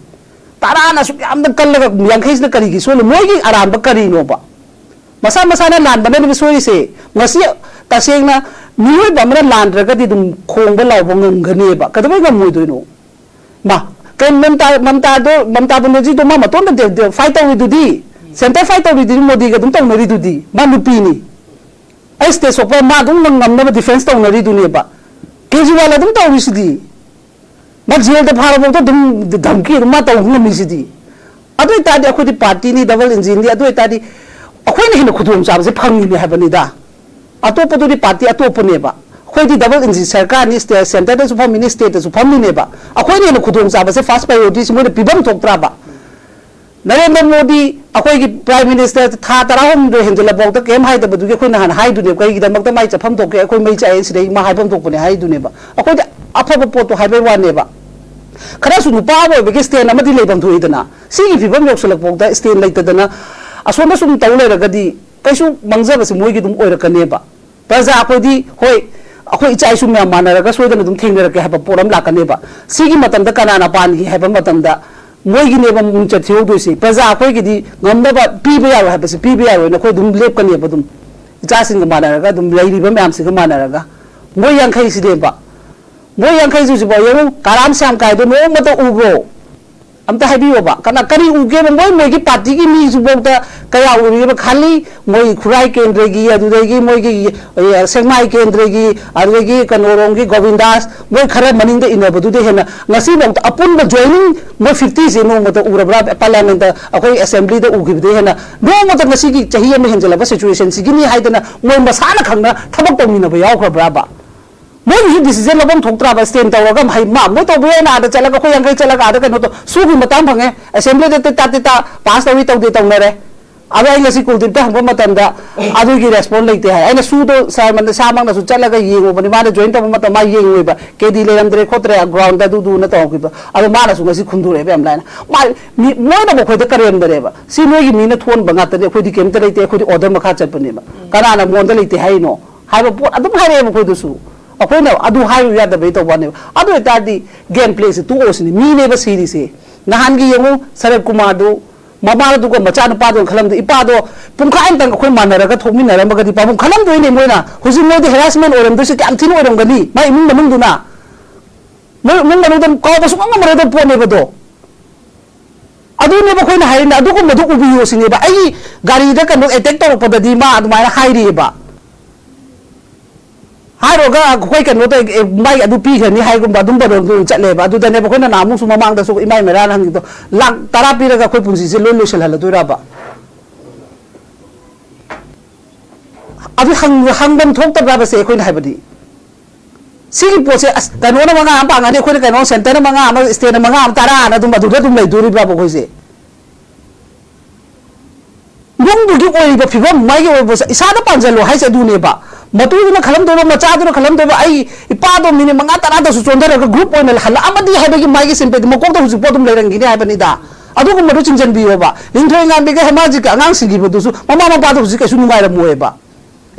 ꯇꯔꯥꯅ ꯑꯁꯨꯛ ꯌꯥꯝꯅ ꯀꯜꯂꯒ ꯌꯥꯡꯈꯩꯁꯤꯅ ꯀꯔꯤꯒꯤ ꯁꯣꯜꯂꯤ? ꯃꯣꯏꯒꯤ ꯑꯔꯥꯟꯕ ꯀꯔꯤꯅꯣꯕ? ꯃꯁꯥ ꯃꯁꯥꯅ ꯂꯥꯟꯕꯅ ꯑꯗꯨꯝ ꯁꯣꯏꯔꯤꯁꯦ꯫ ꯉꯁꯤ ꯇꯁꯦꯡꯅ ꯃꯤꯑꯣꯏꯕ ꯑꯃꯅ ꯂꯥꯟꯗ꯭ꯔꯒꯗꯤ ꯑꯗꯨꯝ ꯈꯣꯡꯕ ꯂꯥꯎꯕ ꯉꯝꯒꯅꯦꯕ꯫ ꯀꯩꯗꯧꯕꯩ ꯉꯝꯃꯣꯏꯗꯣꯏꯅꯣ? ꯃꯥ, ꯀꯩ ꯃꯃꯇꯥ, ꯃꯃꯇꯥꯗꯣ, ꯃꯃꯇꯥ ꯕꯦꯅꯔꯖꯤꯗꯣ ꯃꯥ ꯃꯇꯣꯟꯗ ꯗꯦ-, ꯗꯦ-, ꯐꯥꯏꯠ ꯇꯧꯔꯤꯗꯨꯗꯤ, ꯁꯦꯟꯇꯔ ꯐꯥꯏꯠ ꯇꯧꯔꯤꯗꯨꯗꯤ ꯃꯣꯗꯤꯒ ꯑꯗꯨꯝ ꯇꯧꯅꯔꯤꯗꯨꯗꯤ, ꯃꯥ ꯅꯨꯄꯤꯅꯤ꯫ ꯑꯩ ꯁ꯭ꯇꯦꯖ ꯁꯣꯛꯄ ꯃꯥ ꯑꯗꯨꯝ ꯉꯝ-, ꯉꯝꯅꯕ ꯗꯤꯐꯦꯟꯁ ꯇꯧꯅꯔꯤꯗꯨꯅꯦꯕ꯫ ꯀꯦꯖ꯭ꯔꯤꯋꯥꯜ ꯑꯗꯨꯝ ꯇꯧꯔꯤꯁꯤꯗꯤ, ꯃꯥ ꯖꯦꯜꯗ ꯐꯥꯔꯐꯥꯎꯗ ꯑꯗꯨꯝ ꯙꯝꯀꯤ ꯑꯗꯨꯝ ꯃꯥ ꯇꯧꯕ ꯉꯝꯃꯤꯁꯤꯗꯤ꯫ ꯑꯗꯨ ꯑꯣꯏꯇꯥꯔꯗꯤ ꯑꯩꯈꯣꯏꯗꯤ ꯄꯥꯔꯇꯤꯅꯤ, ꯗꯕꯜ ꯏꯟꯖꯤꯟꯅꯤ, ꯑꯗꯨ ꯑꯣꯏꯇꯥꯔꯗꯤ ꯑꯩꯈꯣꯏꯅ ꯍꯦꯟꯅ ꯈꯨꯗꯣꯡꯆꯥꯕꯁꯦ ꯐꯪꯉꯤꯅꯦ ꯍꯥꯏꯕꯅꯤꯗ꯫ ꯑꯇꯣꯞꯄꯗꯨꯗꯤ ꯄꯥꯔꯇꯤ ꯑꯇꯣꯞꯄꯅꯦꯕ꯫ ꯑꯩꯈꯣꯏꯗꯤ ꯗꯕꯜ ꯏꯟꯖꯤꯟ ꯁꯔꯀꯥꯔꯅꯤ, ꯁ꯭ꯇꯦ-, ꯁꯦꯟꯇꯔꯗꯁꯨ ꯐꯝꯃꯤꯅꯤ, ꯁ꯭ꯇꯦꯠꯇꯁꯨ ꯐꯝꯃꯤꯅꯦꯕ꯫ ꯑꯩꯈꯣꯏꯅ ꯍꯦꯟꯅ ꯈꯨꯗꯣꯡꯆꯥꯕꯁꯦ ꯐꯥꯔꯁ ꯄ꯭ꯔꯥꯏꯌꯣꯔꯤꯇꯤꯁꯤ ꯃꯣꯏꯅ ꯄꯤꯐꯝ ꯊꯣꯛꯇ꯭ꯔꯕ? ꯅꯔꯦꯟꯗ꯭ꯔ ꯃꯣꯗꯤ ꯑꯩꯈꯣꯏꯒꯤ ꯄ꯭ꯔꯥꯏꯝ ꯃꯤꯅꯤꯁꯇꯔ ꯊꯥ ꯇꯔꯥꯍꯨꯝꯗꯣꯏ ꯍꯦꯟꯖꯜꯂꯐꯥꯎꯗ ꯀꯔꯤꯝ ꯍꯥꯏꯗꯕꯗꯨꯒꯤ ꯑꯩꯈꯣꯏ ꯅꯍꯥꯟ ꯍꯥꯏꯗꯨꯅꯦꯕ, ꯀꯔꯤꯒꯤꯗꯃꯛꯇ ꯃꯥꯏ ꯆꯠꯐꯝ ꯊꯣꯛꯀꯦ, ꯑꯩꯈꯣꯏ ꯃꯩ ꯆꯥꯛꯑꯦ ꯁꯤꯗꯩ ꯃꯥ ꯍꯥꯏꯐꯝ ꯊꯣꯛꯄꯅꯦ ꯍꯥꯏꯗꯨꯅꯦꯕ꯫ ꯑꯩꯈꯣꯏꯗꯤ ꯑꯐꯕ ꯄꯣꯠꯇꯣ ꯍꯥꯏꯕꯩ ꯋꯥꯅꯦꯕ꯫ ꯈꯔꯁꯨ ꯅꯨꯄꯥ ꯑꯃ ꯑꯣꯏꯕꯒꯤ ꯁ꯭ꯇꯦꯟ ꯑꯃꯗꯤ ꯂꯩꯐꯝ ꯊꯣꯛꯏꯗꯅ, ꯁꯤꯒꯤ ꯐꯤꯕꯝ ꯌꯧꯁꯜꯂꯛꯄꯐꯥꯎꯗ ꯁ꯭ꯇꯦꯟ ꯂꯩꯇꯗꯅ ꯑꯁꯣꯝꯗ ꯁꯨꯝ ꯇꯧ ꯂꯩꯔꯒꯗꯤ ꯀꯩꯁꯨ ꯃꯥꯡꯖꯕꯁꯦ ꯃꯣꯏꯒꯤ ꯑꯗꯨꯝ ꯑꯣꯏꯔꯛꯀꯅꯦꯕ꯫ ꯄ꯭ꯔꯖꯥ ꯑꯩꯈꯣꯏꯗꯤ, ꯍꯣꯏ, ꯑꯩꯈꯣꯏ ꯏꯆꯥ ꯏꯁꯨ ꯃꯌꯥꯝ ꯃꯥꯟꯅꯔꯒ ꯁꯣꯏꯗꯅ ꯑꯗꯨꯝ ꯊꯦꯡꯅꯔꯛꯀꯦ ꯍꯥꯏꯕ ꯄꯣꯠ ꯑꯃ ꯂꯥꯛꯀꯅꯦꯕ꯫ ꯁꯤꯒꯤ ꯃꯇꯝꯗ ꯀꯅꯥꯅ ꯄꯥꯟꯒꯦ ꯍꯥꯏꯕ ꯃꯇꯝꯗ ꯃꯣꯏꯒꯤꯅꯦꯕ ꯃꯤꯡꯆꯠ ꯊꯤꯍꯧꯗꯣꯏꯁꯦ꯫ ꯄ꯭ꯔꯖꯥ ꯑꯩꯈꯣꯏꯒꯤꯗꯤ ꯉꯝꯅꯕ ꯄꯤꯕ ꯌꯥꯔꯣꯏ ꯍꯥꯏꯕꯁꯦ ꯄꯤꯕ ꯌꯥꯔꯣꯏꯅ ꯑꯩꯈꯣꯏ ꯑꯗꯨꯝ ꯂꯦꯞꯀꯅꯦꯕ꯫ ꯑꯗꯨꯝ ꯏꯆꯥꯁꯤꯡꯒ ꯃꯥꯟꯅꯔꯒ ꯑꯗꯨꯝ ꯂꯩꯔꯤꯕ ꯃꯌꯥꯝꯁꯤꯒ ꯃꯥꯟꯅꯔꯒ ꯃꯣꯏ ꯌꯥꯡꯈꯩꯁꯤꯅꯦꯕ꯫ ꯃꯣꯏ ꯌꯥꯡꯈꯩꯁꯤꯁꯨꯕ ꯌꯦꯡꯉꯨ, ꯀꯔꯥꯝ ꯁ꯭ꯌꯥꯝ ꯀꯥꯏꯗꯣ ꯅꯣꯡꯃꯇ ꯎꯕ꯭ꯔꯣ? ꯑꯝꯇ ꯍꯥꯏꯕꯤꯌꯣꯕ, ꯀꯅꯥ ꯀꯔꯤ ꯎꯒꯦꯕ? ꯃꯣꯏ ꯃꯣꯏꯒꯤ ꯄꯥꯔꯇꯤꯒꯤ ꯃꯤꯁꯨꯐꯥꯎꯗ ꯀꯌꯥ ꯎꯔꯤꯑꯕ? ꯈꯥꯂꯤ ꯃꯣꯏ ꯈꯨꯔꯥꯏ ꯀꯦꯟꯗ꯭ꯔꯒꯤ, ꯑꯗꯨꯗꯒꯤ ꯃꯣꯏꯒꯤ, ꯑꯦ, ꯁꯦꯛꯃꯥꯏ ꯀꯦꯟꯗ꯭ꯔꯒꯤ, ꯑꯗꯨꯗꯒꯤ ꯀꯩꯅꯣꯔꯣꯝꯒꯤ ꯒꯣꯕꯤꯟꯗꯥꯁ, ꯃꯣꯏ ꯈꯔ ꯃꯅꯤꯡꯗ ꯏꯟꯅꯕꯗꯨꯗꯩ ꯍꯦꯟꯅ ꯉꯁꯤꯐꯥꯎꯗ ꯑꯄꯨꯟꯕ ꯖꯣꯏꯅꯤꯡ ꯃꯣꯏ ꯐꯤꯐꯇꯤꯁꯦ ꯅꯣꯡꯃꯇ ꯎꯔꯕ꯭ꯔꯥ? ꯄꯥꯔꯂꯤꯌꯥꯃꯦꯟꯗ, ꯑꯩꯈꯣꯏ ꯑꯦꯁꯦꯝꯕ꯭ꯂꯤꯗ ꯎꯈꯤꯕꯗꯩ ꯍꯦꯟꯅ ꯅꯣꯡꯃꯇ ꯉꯁꯤꯒꯤ ꯆꯍꯤ ꯑꯃ ꯍꯦꯟꯖꯜꯂꯕ ꯁꯤꯆꯨꯋꯦꯁꯟꯁꯤꯒꯤꯅꯤ ꯍꯥꯏꯗꯅ ꯃꯣꯏ ꯃꯁꯥꯅ ꯈꯪꯅ ꯊꯕꯛ ꯇꯧꯃꯤꯟꯅꯕ ꯌꯥꯎꯈ꯭ꯔꯕ꯭ꯔꯥꯕ? ꯃꯣꯏꯒꯤꯁꯨ ꯗꯤꯁꯤꯖꯟ ꯂꯧꯐꯝ ꯊꯣꯛꯇ꯭ꯔꯕ? ꯁ꯭ꯇꯦꯟ ꯇꯧꯔꯒ ꯍꯩ ꯃꯥ ꯃꯣꯏ ꯇꯧꯕ ꯌꯥꯏꯅ ꯑꯥꯗ ꯆꯠꯂꯒ ꯑꯩꯈꯣꯏ ꯌꯥꯡꯈꯩ ꯆꯠꯂꯒ ꯑꯥꯗ ꯀꯩꯅꯣ ꯇꯧ ꯁꯨꯒꯤ ꯃꯇꯥꯡ ꯐꯪꯉꯦ꯫ ꯑꯦꯁꯦꯝꯕ꯭ꯂꯤꯗ ꯇꯤꯇꯥ ꯇꯤꯇꯥ ꯄꯥꯁ ꯇꯧꯏ ꯇꯧꯗꯦ ꯇꯧꯅꯔꯦ꯫ ꯑꯗꯣ ꯑꯩ ꯉꯁꯤ ꯀꯨꯜꯗꯤꯞꯇ ꯍꯪꯕ ꯃꯇꯝꯗ ꯑꯗꯨꯒꯤ ꯔꯦꯁꯄꯣꯟ ꯂꯩꯇꯦ ꯍꯥꯏ꯫ ꯑꯩꯅ ꯁꯨꯗꯣ ꯁꯥꯔ ꯃꯟꯗ ꯏꯁꯥꯃꯛꯅꯁꯨ ꯆꯠꯂꯒ ꯌꯦꯡꯉꯨꯕꯅꯤ꯫ ꯃꯥꯅ ꯖꯣꯏꯟ ꯇꯧꯕ ꯃꯇꯝꯗ ꯃꯥ ꯌꯦꯡꯉꯨꯏꯕ, ꯀꯦꯗꯤ ꯂꯩꯔꯝꯗ꯭ꯔꯦ ꯈꯣꯠꯇ꯭ꯔꯦ ꯒ꯭ꯔꯥꯎꯟꯗ ꯑꯗꯨꯗꯨꯅ ꯇꯧꯈꯤꯕ꯫ ꯑꯗꯣ ꯃꯥꯅꯁꯨ ꯉꯁꯤ ꯈꯨꯝꯗꯣꯔꯛꯑꯦꯕ ꯌꯥꯝ ꯂꯥꯏꯅ꯫ ꯃꯥ ꯃꯤ ꯂꯣꯏꯅꯃꯛ ꯑꯩꯈꯣꯏꯗ ꯀꯔꯦꯝꯅꯔꯦꯕ꯫ "ꯁꯤ ꯅꯣꯏꯒꯤ ꯃꯤꯅ ꯊꯣꯟꯕ ꯉꯥꯛꯇꯅꯤ, ꯑꯩꯈꯣꯏꯗꯤ ꯀꯩꯝꯇ ꯂꯩꯇꯦ, ꯑꯩꯈꯣꯏꯗꯤ ꯑꯣꯔꯗꯔ ꯃꯈꯥ ꯆꯠꯄꯅꯦꯕ꯫ ꯀꯅꯥꯅ ꯃꯉꯣꯟꯗ ꯂꯩꯇꯦ ꯍꯥꯏꯔꯤꯅꯣ?" ꯍꯥꯏꯕ ꯄꯣꯠ ꯑꯗꯨꯝ ꯍꯥꯏꯔꯛꯑꯦꯕ ꯑꯩꯈꯣꯏꯗꯁꯨ꯫ ꯑꯩꯈꯣꯏꯅ ꯑꯗꯨ ꯍꯥꯏꯔꯨ ꯌꯥꯗꯕꯩ ꯇꯧꯕ ꯋꯥꯅꯦꯕ꯫ ꯑꯗꯨ ꯑꯣꯏꯇꯥꯔꯗꯤ ꯒꯦꯝ ꯄ꯭ꯂꯦꯁꯦ ꯇꯣꯛꯑꯣ ꯁꯤꯅꯤ꯫ ꯃꯤꯅꯦꯕ ꯁꯤꯔꯤꯁꯦ꯫ ꯅꯍꯥꯟꯒꯤ ꯌꯦꯡꯉꯨ, ꯁꯔꯠ ꯀꯨꯃꯥꯔꯗꯨ ꯃꯃꯥꯗꯨꯒ ꯃꯆꯥꯅꯨꯄꯥꯗꯨꯒ ꯈꯜꯂꯝꯗꯣꯏ, ꯏꯄꯥꯗꯣ ꯄꯨꯡꯈꯥꯏ ꯑꯝꯇꯪ ꯑꯩꯈꯣꯏ ꯃꯥꯟꯅꯔꯒ ꯊꯣꯛꯃꯤꯟꯅꯔꯝꯃꯒꯗꯤ ꯄꯥꯕꯨꯡ ꯈꯜꯂꯝꯗꯣꯏꯅꯦ ꯃꯣꯏꯅ꯫ ꯍꯧꯖꯤꯛ ꯃꯣꯏꯗꯤ ꯍꯦꯔꯥꯁꯃꯦꯟ ꯑꯣꯏꯔꯝꯗꯣꯏꯁꯦ ꯀꯌꯥꯝ ꯊꯤꯅ ꯑꯣꯏꯔꯝꯒꯅꯤ ꯃꯥꯏ ꯏꯃꯨꯡ ꯃꯅꯨꯡꯗꯨꯅ꯫ ꯃꯣꯏ ꯏꯃꯨꯡ ꯃꯅꯨꯡꯗ ꯀꯥꯎꯕ ꯁꯨꯡꯉꯝ ꯉꯝꯃꯔꯣꯏꯗꯕ ꯄꯣꯠꯅꯦꯕ ꯑꯗꯣ꯫ ꯑꯗꯨꯅꯦꯕ ꯑꯩꯈꯣꯏꯅ ꯍꯥꯏꯔꯤꯅ, ꯑꯗꯨꯒꯨꯝꯕꯗꯨ ꯎꯕꯤꯌꯣ ꯁꯤꯅꯦꯕ꯫ ꯑꯩꯒꯤ ꯒꯥꯔꯤꯗ ꯀꯩꯅꯣ ꯑꯦꯇꯦꯛ ꯇꯧꯔꯛꯄꯗꯗꯤ ꯃꯥ ꯑꯗꯨꯃꯥꯏꯅ ꯍꯥꯏꯔꯤꯑꯕ꯫ ꯍꯥꯏꯔꯨꯔꯒ ꯑꯩꯈꯣꯏ ꯀꯩꯅꯣ ꯇꯧ-, ꯑꯦ, ꯃꯥꯏ ꯑꯗꯨ ꯄꯤꯈ꯭ꯔꯅꯤ ꯍꯥꯏꯒꯨꯝꯕ ꯑꯗꯨꯝꯕ ꯑꯗꯨꯝ ꯆꯠꯂꯦꯕ꯫ ꯑꯗꯨꯗꯅꯦꯕ ꯑꯩꯈꯣꯏꯅ ꯅꯍꯥꯟꯃꯨꯛꯁꯨ ꯃꯃꯥꯡꯗꯁꯨ ꯏꯃꯥꯏ ꯃꯩꯔꯥꯅ ꯍꯪꯉꯤꯗꯣ, "ꯂꯥꯛ ꯇꯔꯥ ꯄꯤꯔꯒ ꯑꯩꯈꯣꯏ ꯄꯨꯟꯁꯤꯁꯦ ꯂꯣꯏ ꯂꯣꯏꯁꯤꯜꯍꯜꯂꯗꯣꯏꯔꯕ?" ꯑꯗꯨ ꯍꯪ-, ꯍꯪꯐꯝ ꯊꯣꯛꯇꯕ꯭ꯔꯕꯁꯦ ꯑꯩꯈꯣꯏꯅ ꯍꯥꯏꯕꯗꯤ? ꯁꯤꯒꯤ ꯄꯣꯠꯁꯦ, ꯑꯁ, ꯀꯩꯅꯣꯅ ꯃꯉꯥ ꯑꯃ ꯄꯥꯡꯉꯅꯤ, ꯑꯩꯈꯣꯏꯅ ꯀꯩꯅꯣ ꯁꯦꯟꯇꯔꯅ ꯃꯉꯥ ꯑꯃ, ꯁ꯭ꯇꯦꯠꯅ ꯃꯉꯥ ꯑꯃ, ꯇꯔꯥ ꯑꯅ ꯑꯗꯨꯝ ꯑꯗꯨꯗ ꯑꯗꯨꯝ ꯂꯩꯗꯣꯔꯤꯕ꯭ꯔꯕ ꯑꯩꯈꯣꯏꯁꯦ? ꯌꯨꯝꯗꯨꯒꯤ ꯑꯣꯏꯔꯤꯕ ꯐꯤꯕꯝ, ꯃꯥꯒꯤ ꯑꯣꯏꯕ ꯏꯁꯥꯗ ꯄꯥꯟꯖꯜꯂꯣ ꯍꯥꯏꯁꯦ ꯑꯗꯨꯅꯦꯕ꯫ ꯃꯇꯨꯗꯨꯅ ꯈꯜꯂꯝꯗꯣꯏꯕ, ꯃꯆꯥꯗꯨꯅ ꯈꯜꯂꯝꯗꯣꯏꯕ, "ꯑꯩ ꯏꯄꯥꯗꯣ ꯃꯤꯅꯤꯠ ꯃꯉꯥ ꯇꯔꯥꯗꯁꯨ ꯆꯣꯟꯊꯔꯒ ꯒ꯭ꯔꯨꯞ ꯑꯣꯏꯅ ꯍꯜꯂꯛꯑꯝꯃꯗꯤ" ꯍꯥꯏꯕꯒꯤ ꯃꯥꯒꯤ ꯁꯤꯝꯄꯦꯇꯤ ꯃꯀꯣꯛꯇ ꯍꯧꯖꯤꯛꯐꯥꯎ ꯑꯗꯨꯝ ꯂꯩꯔꯝꯈꯤꯅꯤ ꯍꯥꯏꯕꯅꯤꯗ꯫ ꯑꯗꯨꯒꯨꯝꯕꯗꯣ ꯆꯤꯡꯁꯤꯟꯕꯤꯌꯣꯕ꯫ ꯂꯤꯟꯊꯣꯏ ꯉꯥꯟꯕꯤꯒ ꯍꯦꯃꯥꯖꯤꯠꯀ ꯑꯉꯥꯡ ꯁꯤꯈꯤꯕꯗꯨꯁꯨ ꯃꯃꯥ ꯃꯄꯥꯗꯣ ꯍꯧꯖꯤꯛ ꯀꯩꯁꯨ ꯅꯨꯡꯉꯥꯏꯔꯝꯃꯣꯏꯕ꯫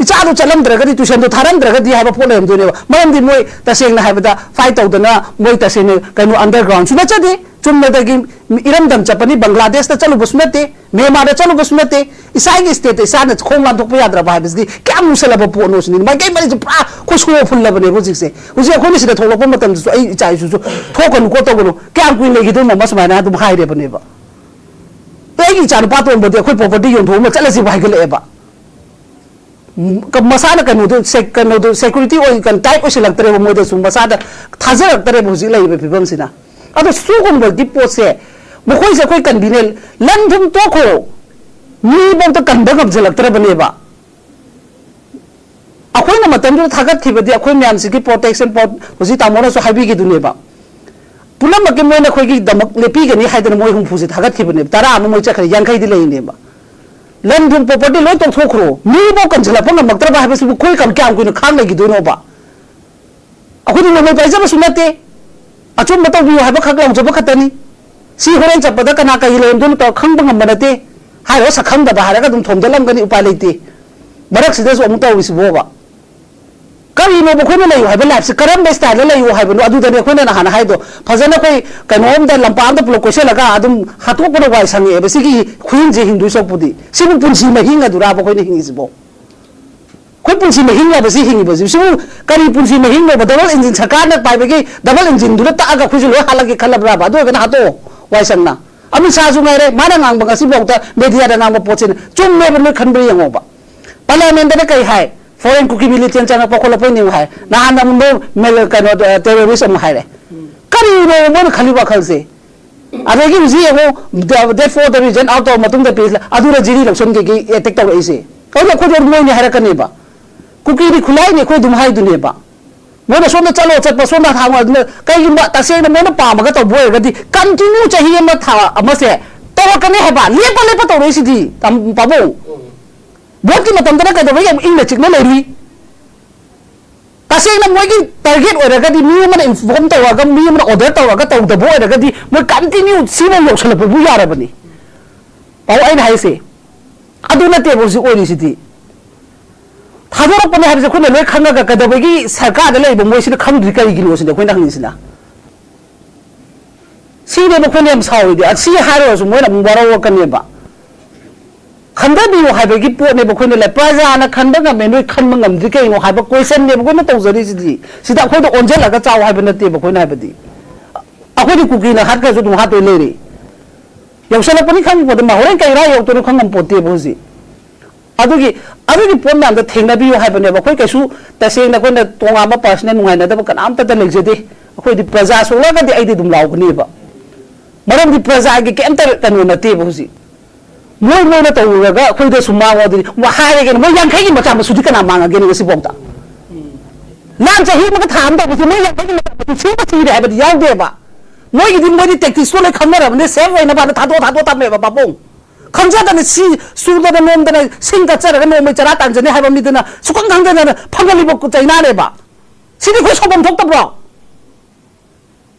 ꯏꯆꯥꯗꯣ ꯆꯠꯂꯝꯗ꯭ꯔꯒꯗꯤ, ꯇ꯭ꯌꯨꯁꯟꯗꯣ ꯊꯥꯔꯝꯗ꯭ꯔꯒꯗꯤ ꯍꯥꯏꯕ ꯄꯣꯠ ꯂꯩꯔꯝꯗꯣꯏꯅꯦꯕ꯫ ꯃꯔꯝꯗꯤ ꯃꯣꯏ ꯇꯁꯦꯡꯅ ꯍꯥꯏꯕꯗ ꯐꯥꯏꯠ ꯇꯧꯗꯅ ꯃꯣꯏ ꯇꯁꯦꯡꯅ ꯀꯩꯅꯣ ꯑꯟꯗꯔꯒ꯭ꯔꯥꯎꯟꯁꯨ ꯅꯠꯆꯗꯦ꯫ ꯆꯨꯝꯅꯗꯒꯤ ꯏꯔꯝꯗꯝ ꯆꯠꯄꯅꯤ, ꯕꯪꯒ꯭ꯂꯥꯗꯦꯁꯇ ꯆꯠꯂꯨꯕꯁꯨ ꯅꯠꯇꯦ, ꯃ꯭ꯌꯥꯟꯃꯥꯔꯗ ꯆꯠꯂꯨꯕꯁꯨ ꯅꯠꯇꯦ꯫ ꯏꯁꯥꯒꯤ ꯁ꯭ꯇꯦꯠꯇ ꯏꯁꯥꯅ ꯈꯣꯡ ꯂꯥꯟꯊꯣꯛꯄ ꯌꯥꯗ꯭ꯔꯕ ꯍꯥꯏꯕꯁꯤꯗꯤ ꯀꯌꯥꯝ ꯂꯨꯁꯜꯂꯕ ꯄꯣꯠꯅꯣ ꯁꯤꯅꯤ꯫ ꯃꯥꯏꯀꯩ ꯃꯔꯤꯁꯦ ꯄꯨꯔꯥ ꯑꯩꯈꯣꯏ ꯁꯣꯔ ꯐꯨꯜꯂꯕꯅꯦꯕ ꯍꯧꯖꯤꯛꯁꯦ꯫ ꯍꯧꯖꯤꯛ ꯑꯩꯈꯣꯏꯅ ꯁꯤꯗ ꯊꯣꯛꯂꯛꯄ ꯃꯇꯝꯗꯁꯨ ꯑꯩ ꯏꯆꯥ ꯏꯁꯨꯁꯨ "ꯊꯣꯛꯀꯅꯨꯀꯣ, ꯇꯧꯒꯅꯨ, ꯀꯌꯥꯝ ꯀꯨꯏꯅ ꯂꯩꯈꯤꯗꯣꯏꯅꯣ?" ꯃꯃꯥ ꯁꯨꯃꯥꯏꯅ ꯑꯗꯨꯝ ꯍꯥꯏꯔꯦꯕꯅꯦꯕ꯫ "ꯑꯩꯒꯤ ꯏꯆꯥ ꯅꯨꯄꯥ ꯑꯇꯣꯝꯕꯗꯤ ꯑꯩꯈꯣꯏ ꯄ꯭ꯔꯣꯄꯔꯇꯤ ꯌꯣꯟꯊꯣꯛꯑꯝꯃ ꯆꯠꯂꯁꯤꯕꯨ" ꯍꯥꯏꯒꯠꯂꯛꯑꯦꯕ꯫ ꯎꯝ, ꯀ-, ꯃꯁꯥꯅ ꯀꯩꯅꯣꯗꯣ, ꯁꯦ-, ꯀꯩꯅꯣꯗꯣ, ꯁꯦꯀ꯭ꯌꯨꯔꯤꯇꯤ ꯑꯣꯏ-, ꯀꯩꯅꯣ, ꯇꯥꯏꯠ ꯑꯣꯏꯁꯤꯜꯂꯛꯇ꯭ꯔꯦꯕ, ꯃꯣꯏꯗꯁꯨ ꯃꯁꯥꯗ ꯊꯥꯖꯔꯛꯇ꯭ꯔꯦꯕ ꯍꯧꯖꯤꯛ ꯂꯩꯔꯤꯕ ꯐꯤꯕꯝꯁꯤꯅ꯫ ꯑꯗꯣ ꯁꯤꯒꯨꯝꯕꯒꯤ ꯄꯣꯠꯁꯦ ꯃꯈꯣꯏꯁꯦ ꯑꯩꯈꯣꯏ ꯀꯟꯕꯤꯅꯦ, ꯂꯟ ꯊꯨꯝ ꯇꯣꯛꯈ꯭ꯔꯣ, ꯃꯤꯐꯧꯗ ꯀꯟꯕ ꯉꯝꯁꯤꯜꯂꯛꯇ꯭ꯔꯕꯅꯦꯕ꯫ ꯑꯩꯈꯣꯏꯅ ꯃꯇꯝꯗꯨꯗ ꯊꯥꯒꯠꯈꯤꯕꯗꯤ ꯑꯩꯈꯣꯏ ꯃꯌꯥꯝꯁꯤꯒꯤ ꯄ꯭ꯔꯣꯇꯦꯛꯁꯟ ꯄꯣꯠ ꯍꯧꯖꯤꯛ ꯇꯥꯃꯣꯅꯁꯨ ꯍꯥꯏꯕꯤꯈꯤꯗꯨꯅꯦꯕ꯫ ꯄꯨꯝꯅꯃꯛꯀꯤ ꯃꯣꯏꯅ ꯑꯩꯈꯣꯏꯒꯤꯗꯃꯛ ꯂꯦꯞꯄꯤꯒꯅꯤ ꯍꯥꯏꯗꯅ ꯃꯣꯏ ꯍꯨꯝꯐꯨꯁꯦ ꯊꯥꯒꯠꯈꯤꯕꯅꯦꯕ, ꯇꯔꯥ ꯑꯃ ꯃꯣꯏ ꯆꯠꯈ꯭ꯔꯦ, ꯌꯥꯡꯈꯩꯗꯤ ꯂꯩꯔꯤꯅꯦꯕ꯫ ꯂꯟ ꯊꯨꯝ ꯄ꯭ꯔꯣꯄꯔꯇꯤ ꯂꯣꯏ ꯇꯣꯛꯊꯣꯛꯈ꯭ꯔꯣ, ꯃꯤꯐꯥꯎ ꯀꯟꯁꯤꯜꯂꯛꯄ ꯉꯝꯃꯛꯇ꯭ꯔꯕ ꯍꯥꯏꯕꯁꯤꯕꯨ ꯑꯩꯈꯣꯏ ꯀꯌꯥꯝ ꯀꯨꯏꯅ ꯈꯥꯡ ꯂꯩꯈꯤꯗꯣꯏꯅꯣꯕ? ꯑꯩꯈꯣꯏꯗꯤ ꯅꯣꯡꯃꯩ ꯄꯥꯏꯖꯕꯁꯨ ꯅꯠꯇꯦ, ꯑꯆꯨꯝꯕ ꯇꯧꯕꯤꯌꯨ ꯍꯥꯏꯕ ꯈꯛ ꯂꯥꯎꯖꯕ ꯈꯛꯇꯅꯤ꯫ ꯁꯤ ꯍꯣꯔꯦꯟ ꯆꯠꯄꯗ ꯀꯅꯥ ꯀꯔꯤ ꯂꯩꯔꯝꯗꯣꯏꯅꯣ ꯇꯧꯔ ꯈꯪꯕ ꯉꯝꯕ ꯅꯠꯇꯦ꯫ ꯍꯥꯏꯔꯒ ꯁꯛꯈꯪꯗꯕ ꯍꯥꯏꯔꯒ ꯑꯗꯨꯝ ꯊꯣꯝꯖꯤꯜꯂꯝꯒꯅꯤ, ꯎꯄꯥꯏ ꯂꯩꯇꯦ꯫ ꯃꯔꯛꯁꯤꯗꯁꯨ ꯑꯃꯨꯛ ꯇꯧꯔꯤꯁꯤꯕꯣꯕ꯫ ꯀꯔꯤꯅꯣꯕ ꯑꯩꯈꯣꯏꯅ ꯂꯩꯌꯨ ꯍꯥꯏꯕ ꯂꯥꯏꯐꯁꯦ? ꯀꯔꯝꯕ ꯁ꯭ꯇꯥꯏꯜꯗ ꯂꯩꯌꯨ ꯍꯥꯏꯕꯅꯣ? ꯑꯗꯨꯗꯅꯦ ꯑꯩꯈꯣꯏꯅ ꯅꯍꯥꯟ ꯍꯥꯏꯗꯣ, ꯐꯖꯅ ꯑꯩꯈꯣꯏ ꯀꯩꯅꯣꯝꯗ, ꯂꯝꯄꯥꯛ ꯑꯝꯗ ꯄꯨꯂꯞ ꯀꯣꯏꯁꯤꯜꯂꯒ ꯑꯗꯨꯝ ꯍꯥꯠꯇꯣꯛꯄꯅ ꯋꯥꯏ ꯁꯪꯉꯦꯕ꯫ ꯁꯤꯒꯤ ꯈꯨꯍꯤꯡꯁꯦ ꯍꯤꯡꯗꯣꯏ ꯁꯔꯨꯛꯄꯨꯗꯤ ꯁꯤꯕꯨ ꯄꯨꯟꯁꯤ ꯃꯍꯤꯡ ꯑꯗꯨꯔꯥꯕ ꯑꯩꯈꯣꯏꯅ ꯍꯤꯡꯉꯤꯁꯤꯕꯣ? ꯑꯩꯈꯣꯏ ꯄꯨꯟꯁꯤ ꯃꯍꯤꯡ ꯍꯥꯏꯕꯁꯤ ꯍꯤꯡꯉꯤꯕꯁꯤꯕꯨ ꯁꯤꯕꯨ ꯀꯔꯤ ꯄꯨꯟꯁꯤ ꯃꯍꯤꯡꯅꯣꯕ? ꯗꯕꯜ ꯏꯟꯖꯤꯟ ꯁꯔꯀꯥꯔꯅ ꯄꯥꯏꯕꯒꯤ ꯗꯕꯜ ꯏꯟꯖꯤꯟꯗꯨꯅ ꯇꯛꯑꯒ ꯑꯩꯈꯣꯏꯁꯨ ꯂꯣꯏ ꯍꯥꯠꯂꯒꯦ ꯈꯜꯂꯕ꯭ꯔꯥꯕ? ꯑꯗꯨ ꯑꯣꯏꯔꯒꯅ ꯍꯥꯠꯇꯣꯛꯑꯣ, ꯋꯥꯏ ꯁꯪꯅ꯫ ꯑꯃꯤꯠ ꯁꯥꯍꯁꯨ ꯉꯥꯏꯔꯦ, ꯃꯥꯅ ꯉꯥꯡꯕ ꯉꯁꯤꯐꯥꯎꯗ ꯃꯦꯗꯤꯌꯥꯗ ꯉꯥꯡꯕ ꯄꯣꯠꯁꯤꯅ ꯆꯨꯝꯃꯦꯕ, ꯅꯣꯏ ꯈꯟꯕ꯭ꯔꯥ ꯌꯦꯡꯉꯣꯕ꯫ ꯄꯥꯔꯂꯤꯌꯥꯃꯦꯟꯗꯅ ꯀꯩ ꯍꯥꯏ? "ꯐꯣꯔꯦꯟ ꯀꯨꯀꯤ ꯃꯤꯂꯤꯇꯦꯟ ꯆꯪꯉꯛꯄ ꯈꯣꯠꯂꯛꯄꯩꯅꯦ" ꯍꯥꯏ꯫ ꯅꯍꯥꯟ ꯑꯃꯨꯛ ꯃꯣꯏ ꯃꯦ-, ꯀꯩꯅꯣ, ꯇꯦꯔꯣꯔꯤꯁ ꯑꯃꯨꯛ ꯍꯥꯏꯔꯦ꯫ ꯀꯔꯤꯅꯣ ꯃꯣꯏꯅ ꯈꯜꯂꯤ ꯋꯥꯈꯜꯁꯦ? ꯑꯗꯒꯤ ꯍꯧꯖꯤꯛ ꯌꯦꯡꯉꯨ, ꯗꯦꯠ ꯐꯣꯔꯗ ꯔꯤꯖꯜ ꯑꯥꯎꯠ ꯇꯧꯔ ꯃꯇꯨꯡꯗ ꯄꯤ-, ꯑꯗꯨꯅ ꯖꯤꯔꯤ ꯂꯧꯁꯟꯒꯦꯒꯤ ꯑꯦꯇꯦꯛ ꯇꯧꯔꯛꯏꯁꯦ꯫ ꯑꯗꯨ ꯑꯩꯈꯣꯏꯗꯤ ꯑꯗꯨꯝ ꯃꯣꯏꯅꯤ ꯍꯥꯏꯔꯛꯀꯅꯦꯕ꯫ ꯀꯨꯀꯤꯗꯤ ꯈꯨꯠꯂꯥꯏꯅꯤ, ꯑꯩꯈꯣꯏ ꯑꯗꯨꯝ ꯍꯥꯏꯗꯨꯅꯦꯕ꯫ ꯃꯣꯏꯅ ꯁꯣꯝꯗ ꯆꯠꯂꯣ, ꯆꯠꯄ ꯁꯣꯝꯗ ꯊꯥꯡꯉꯣ꯫ ꯑꯗꯨꯅ ꯀꯩꯒꯨꯝꯕ ꯇꯁꯦꯡꯅ ꯃꯣꯏꯅ ꯄꯥꯝꯃꯒ ꯇꯧꯕ ꯑꯣꯏꯔꯒꯗꯤ ꯀꯟꯇꯤꯅ꯭ꯌꯨ ꯆꯍꯤ ꯑꯃ ꯊꯥ ꯑꯃꯁꯦ ꯇꯧꯔꯛꯀꯅꯤ ꯍꯥꯏꯕ꯫ ꯂꯦꯞꯄ ꯂꯦꯞꯄ ꯇꯧꯔꯛꯏꯁꯤꯗꯤ, ꯇꯥꯝ-, ꯄꯥꯕꯨꯡ꯫ ꯚꯣꯠꯀꯤ ꯃꯇꯝꯗꯅ ꯀꯩꯗꯧꯕꯒꯤ ꯌꯥꯝ ꯏꯪꯅ ꯆꯤꯛꯅ ꯂꯩꯔꯨꯏ? ꯇꯁꯦꯡꯅ ꯃꯣꯏꯒꯤ ꯇꯥꯔꯒꯦꯠ ꯑꯣꯏꯔꯒꯗꯤ, ꯃꯤ ꯑꯃꯅ ꯏꯟꯐꯣꯔꯝ ꯇꯧꯔꯒ, ꯃꯤ ꯑꯃꯅ ꯑꯣꯔꯗꯔ ꯇꯧꯔꯒ ꯇꯧꯗꯕ ꯑꯣꯏꯔꯒꯗꯤ, ꯃꯣꯏ ꯀꯟꯇꯤꯅ꯭ꯌꯨ ꯁꯤꯐꯥꯎ ꯌꯧꯁꯜꯂꯛꯄꯕꯨ ꯌꯥꯔꯕꯅꯤ꯫ ꯄꯥꯎ ꯑꯩꯅ ꯍꯥꯏꯁꯦ ꯑꯗꯨ ꯅꯠꯇꯦꯕ ꯍꯧꯖꯤꯛ ꯑꯣꯏꯔꯤꯁꯤꯗꯤ꯫ ꯊꯥꯗꯣꯔꯛꯄꯅꯦ ꯍꯥꯏꯕꯁꯦ ꯑꯩꯈꯣꯏꯅ ꯂꯣꯏ ꯈꯪꯉꯒ ꯀꯩꯗꯧꯕꯒꯤ ꯁꯔꯀꯥꯔꯗ ꯂꯩꯔꯤꯕ ꯃꯣꯏꯁꯤꯅ ꯈꯪꯗ꯭ꯔꯤ ꯀꯔꯤꯒꯤꯅꯣ ꯁꯤꯅꯤ ꯑꯩꯈꯣꯏꯅ ꯍꯪꯅꯤꯡꯉꯤꯁꯤꯅ꯫ ꯁꯤꯅꯦꯕ ꯑꯩꯈꯣꯏꯅ ꯌꯥꯝ ꯁꯥꯎꯔꯤꯗꯤ꯫ ꯑꯁꯤ ꯍꯥꯏꯔꯨꯔꯁꯨ ꯃꯣꯏꯅ ꯑꯃꯨꯛ ꯋꯥꯔꯧꯔꯛꯀꯅꯦꯕ꯫ ꯈꯟꯊꯕꯤꯌꯨ ꯍꯥꯏꯕꯒꯤ ꯄꯣꯠꯅꯦꯕ꯫ ꯑꯩꯈꯣꯏꯅ ꯂꯩ, ꯄ꯭ꯔꯖꯥꯅ ꯈꯟꯕ ꯉꯝꯃꯦ, ꯅꯣꯏ ꯈꯟꯕ ꯉꯝꯗ꯭ꯔꯤ ꯀꯩꯅꯣ ꯍꯥꯏꯕ ꯀꯣꯏꯁꯟꯅꯦꯕ ꯑꯩꯈꯣꯏꯅ ꯇꯧꯖꯔꯤꯁꯤꯗꯤ꯫ ꯁꯤꯗ ꯑꯩꯈꯣꯏꯗ ꯑꯣꯟꯁꯤꯜꯂꯒ ꯆꯥꯎ ꯍꯥꯏꯕ ꯅꯠꯇꯦꯕ ꯑꯩꯈꯣꯏꯅ ꯍꯥꯏꯕꯗꯤ꯫ ꯑꯩꯈꯣꯏꯗꯤ ꯀꯨꯀꯤꯅ ꯍꯥꯠꯈ꯭ꯔꯁꯨ ꯑꯗꯨꯝ ꯍꯥꯠꯇꯣꯏ ꯂꯩꯔꯤ꯫ ꯌꯧꯁꯜꯂꯛꯄꯅꯤ ꯈꯪꯉꯤ ꯄꯣꯠꯇꯦ, ꯃꯥ ꯍꯣꯔꯦꯟ ꯀꯩ ꯏꯔꯥ ꯌꯧꯔꯛꯇꯣꯏꯅꯣ ꯈꯪꯉꯝ ꯄꯣꯠꯇꯦꯕ ꯍꯧꯖꯤꯛ꯫ ꯑꯗꯨꯒꯤ, ꯑꯗꯨꯒꯤ ꯄꯣꯠ ꯃꯌꯥꯝꯗꯣ ꯊꯦꯡꯅꯕꯤꯌꯨ ꯍꯥꯏꯕꯅꯦꯕ꯫ ꯑꯩꯈꯣꯏ ꯀꯩꯁꯨ ꯇꯁꯦꯡꯅ ꯑꯩꯈꯣꯏꯅ ꯇꯣꯉꯥꯟꯕ ꯄꯥꯔꯁꯅꯦꯜ ꯅꯨꯡꯉꯥꯏꯅꯗꯕ ꯀꯅꯥꯝꯇꯗ ꯂꯩꯖꯗꯦ꯫ ꯑꯩꯈꯣꯏꯗꯤ ꯄ꯭ꯔꯖꯥ ꯁꯣꯛꯂꯛꯑꯒꯗꯤ ꯑꯩꯗꯤ ꯑꯗꯨꯝ ꯂꯥꯎꯒꯅꯦꯕ꯫ ꯃꯔꯝꯗꯤ ꯄ꯭ꯔꯖꯥꯒꯤ ꯀꯩꯝꯇ ꯀꯩꯅꯣ ꯅꯠꯇꯦꯕ ꯍꯧꯖꯤꯛ꯫ ꯃꯣꯏ, ꯃꯣꯏꯅ ꯇꯧꯔꯨꯔꯒ ꯑꯩꯈꯣꯏꯗ ꯁꯨꯝ ꯃꯥꯡꯉꯣ ꯑꯗꯨꯗꯤ ꯋꯥ ꯍꯥꯏꯔꯒꯦꯅꯦ, ꯃꯣꯏ ꯌꯥꯡꯈꯩꯒꯤ ꯃꯆꯥ ꯃꯁꯨꯗꯤ ꯀꯅꯥ ꯃꯥꯡꯉꯒꯦꯅꯦ ꯉꯁꯤꯐꯥꯎꯗ? ꯂꯥꯟ ꯆꯍꯤ ꯑꯃꯒ ꯊꯥ ꯑꯃ ꯇꯧꯕꯁꯦ ꯃꯣꯏ ꯌꯥꯡꯈꯩꯒꯤ ꯃꯆꯥ ꯃꯁꯨ ꯁꯤꯕ ꯁꯤꯔꯦ ꯍꯥꯏꯕꯗꯤ ꯌꯥꯎꯗꯦꯕ꯫ ꯃꯣꯏꯒꯤꯗꯤ, ꯃꯣꯏꯗꯤ ꯇꯦꯛꯇꯤꯛꯁꯇꯣ ꯂꯣꯏ ꯈꯪꯅꯔꯕꯅꯦ, ꯁꯦꯐ ꯑꯣꯏꯅꯕ ꯊꯥꯗꯣꯛ ꯊꯥꯗꯣꯛ ꯊꯝꯃꯦꯕ ꯄꯥꯕꯨꯡ꯫ ꯈꯪꯖꯗꯅ ꯁꯤ ꯁꯨꯗꯅ ꯅꯣꯝꯗꯅ ꯁꯤꯡ ꯀꯠꯆꯔꯒ ꯅꯣꯡꯃꯩ ꯆꯔꯥ ꯇꯥꯟꯖꯅꯤ ꯍꯥꯏꯕ ꯃꯤꯗꯨꯅ ꯁꯨꯈꯪ ꯈꯪꯗꯗꯅ ꯐꯝꯒꯜꯂꯤꯕ ꯆꯩꯅꯥꯅꯦꯕ꯫ ꯁꯤꯗꯤ ꯑꯩꯈꯣꯏ ꯁꯥꯎꯐꯝ ꯊꯣꯛꯇꯕ꯭ꯔꯣ?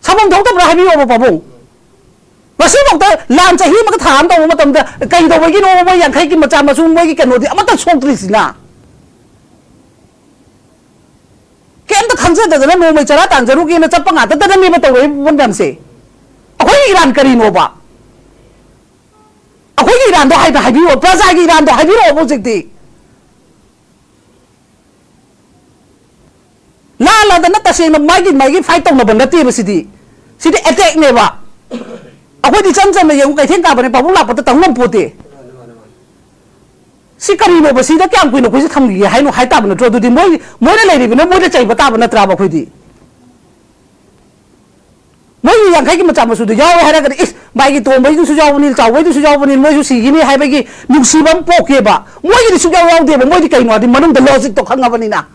ꯁꯥꯎꯐꯝ ꯊꯣꯛꯇꯕ꯭ꯔꯥ ꯍꯥꯏꯕꯤꯌꯣꯕ ꯄꯥꯕꯨꯡ꯫ ꯉꯁꯤꯐꯥꯎꯗ ꯂꯥꯟ ꯆꯍꯤ ꯑꯃꯒ ꯊꯥ ꯑꯃ ꯇꯧꯕ ꯃꯇꯝꯗ ꯀꯩꯗꯧꯕꯒꯤꯅꯣ ꯃꯣꯏ ꯌꯥꯡꯈꯩꯒꯤ ꯃꯆꯥ ꯃꯁꯨ ꯃꯣꯏꯒꯤ ꯀꯩꯅꯣꯗꯤ ꯑꯃꯠꯇ ꯁꯣꯛꯇ꯭ꯔꯤꯁꯤꯅ? ꯀꯩꯝꯇ ꯈꯪꯖꯗꯗꯅ ꯅꯣꯡꯃꯩ ꯆꯔꯥ ꯇꯥꯟꯖꯔꯨꯒꯦꯅ ꯆꯠꯄ ꯉꯥꯛꯇꯗꯅꯦꯕ ꯇꯧꯔꯛꯏꯕ ꯃꯌꯥꯝꯁꯦ꯫ ꯑꯩꯈꯣꯏꯒꯤ ꯏꯔꯥꯟ ꯀꯔꯤꯅꯣꯕ? ꯑꯩꯈꯣꯏꯒꯤ ꯏꯔꯥꯟꯗꯣ ꯍꯥꯏꯕ ꯍꯥꯏꯕꯤꯌꯣ, ꯄ꯭ꯔꯖꯥꯒꯤ ꯏꯔꯥꯟꯗꯣ ꯍꯥꯏꯕꯤꯔꯛꯑꯣꯕ ꯍꯧꯖꯤꯛꯇꯤ꯫ ꯂꯥꯜꯂꯗꯅ ꯇꯁꯦꯡꯅ ꯃꯥꯒꯤ, ꯃꯥꯒꯤ ꯐꯥꯏꯠ ꯇꯧꯅꯕ ꯅꯠꯇꯦꯕ ꯁꯤꯗꯤ꯫ ꯁꯤꯗꯤ ꯑꯦꯇꯦꯛꯅꯦꯕ꯫ ꯑꯩꯈꯣꯏꯗꯤ ꯏꯆꯝ ꯆꯝꯅ ꯌꯦꯡꯉꯨ, ꯀꯩꯊꯦꯜ ꯀꯥꯕꯅꯦ, ꯄꯥꯕꯨꯡ ꯂꯥꯛꯄꯗ ꯇꯝ ꯉꯝꯄꯣꯠꯇꯦ꯫ ꯁꯤ ꯀꯔꯤꯅꯣꯕ? ꯁꯤꯗ ꯀꯌꯥꯝ ꯀꯨꯏꯅ ꯑꯩꯈꯣꯏꯁꯦ ꯊꯝꯈꯤꯒꯦ ꯍꯥꯏꯅꯣ ꯍꯥꯏ ꯇꯥꯕ ꯅꯠꯇ꯭ꯔꯣ? ꯑꯗꯨꯗꯤ ꯃꯣꯏ, ꯃꯣꯏꯅ ꯂꯩꯔꯤꯕꯅ ꯃꯣꯏꯗ ꯆꯩꯕ ꯇꯥꯕ ꯅꯠꯇ꯭ꯔꯥꯕ ꯑꯩꯈꯣꯏꯗꯤ? ꯃꯣꯏꯒꯤ ꯌꯥꯡꯈꯩꯒꯤ ꯃꯆꯥ ꯃꯁꯨꯗꯣ ꯌꯥꯎꯔꯦ ꯍꯥꯏꯔꯒꯗꯤ, ꯏꯁ, ꯃꯥꯒꯤ ꯇꯣꯝꯕꯩꯗꯨꯁꯨ ꯌꯥꯎꯕꯅꯤ, ꯆꯥꯎꯕꯩꯗꯨꯁꯨ ꯌꯥꯎꯕꯅꯤ, ꯃꯣꯏꯁꯨ ꯁꯤꯈꯤꯅꯤ ꯍꯥꯏꯕꯒꯤ ꯅꯨꯡꯁꯤꯕ ꯑꯃ ꯄꯣꯛꯀꯦꯕ꯫ ꯃꯣꯏꯒꯤꯗꯤ ꯁꯨꯡꯌꯥꯎ ꯌꯥꯎꯗꯦꯕ꯫ ꯃꯣꯏꯗꯤ ꯀꯩꯅꯣ ꯍꯥꯏꯗꯤ ꯃꯅꯨꯡꯗ ꯂꯣꯖꯤꯛꯇꯣ ꯈꯪꯉꯕꯅꯤꯅ꯫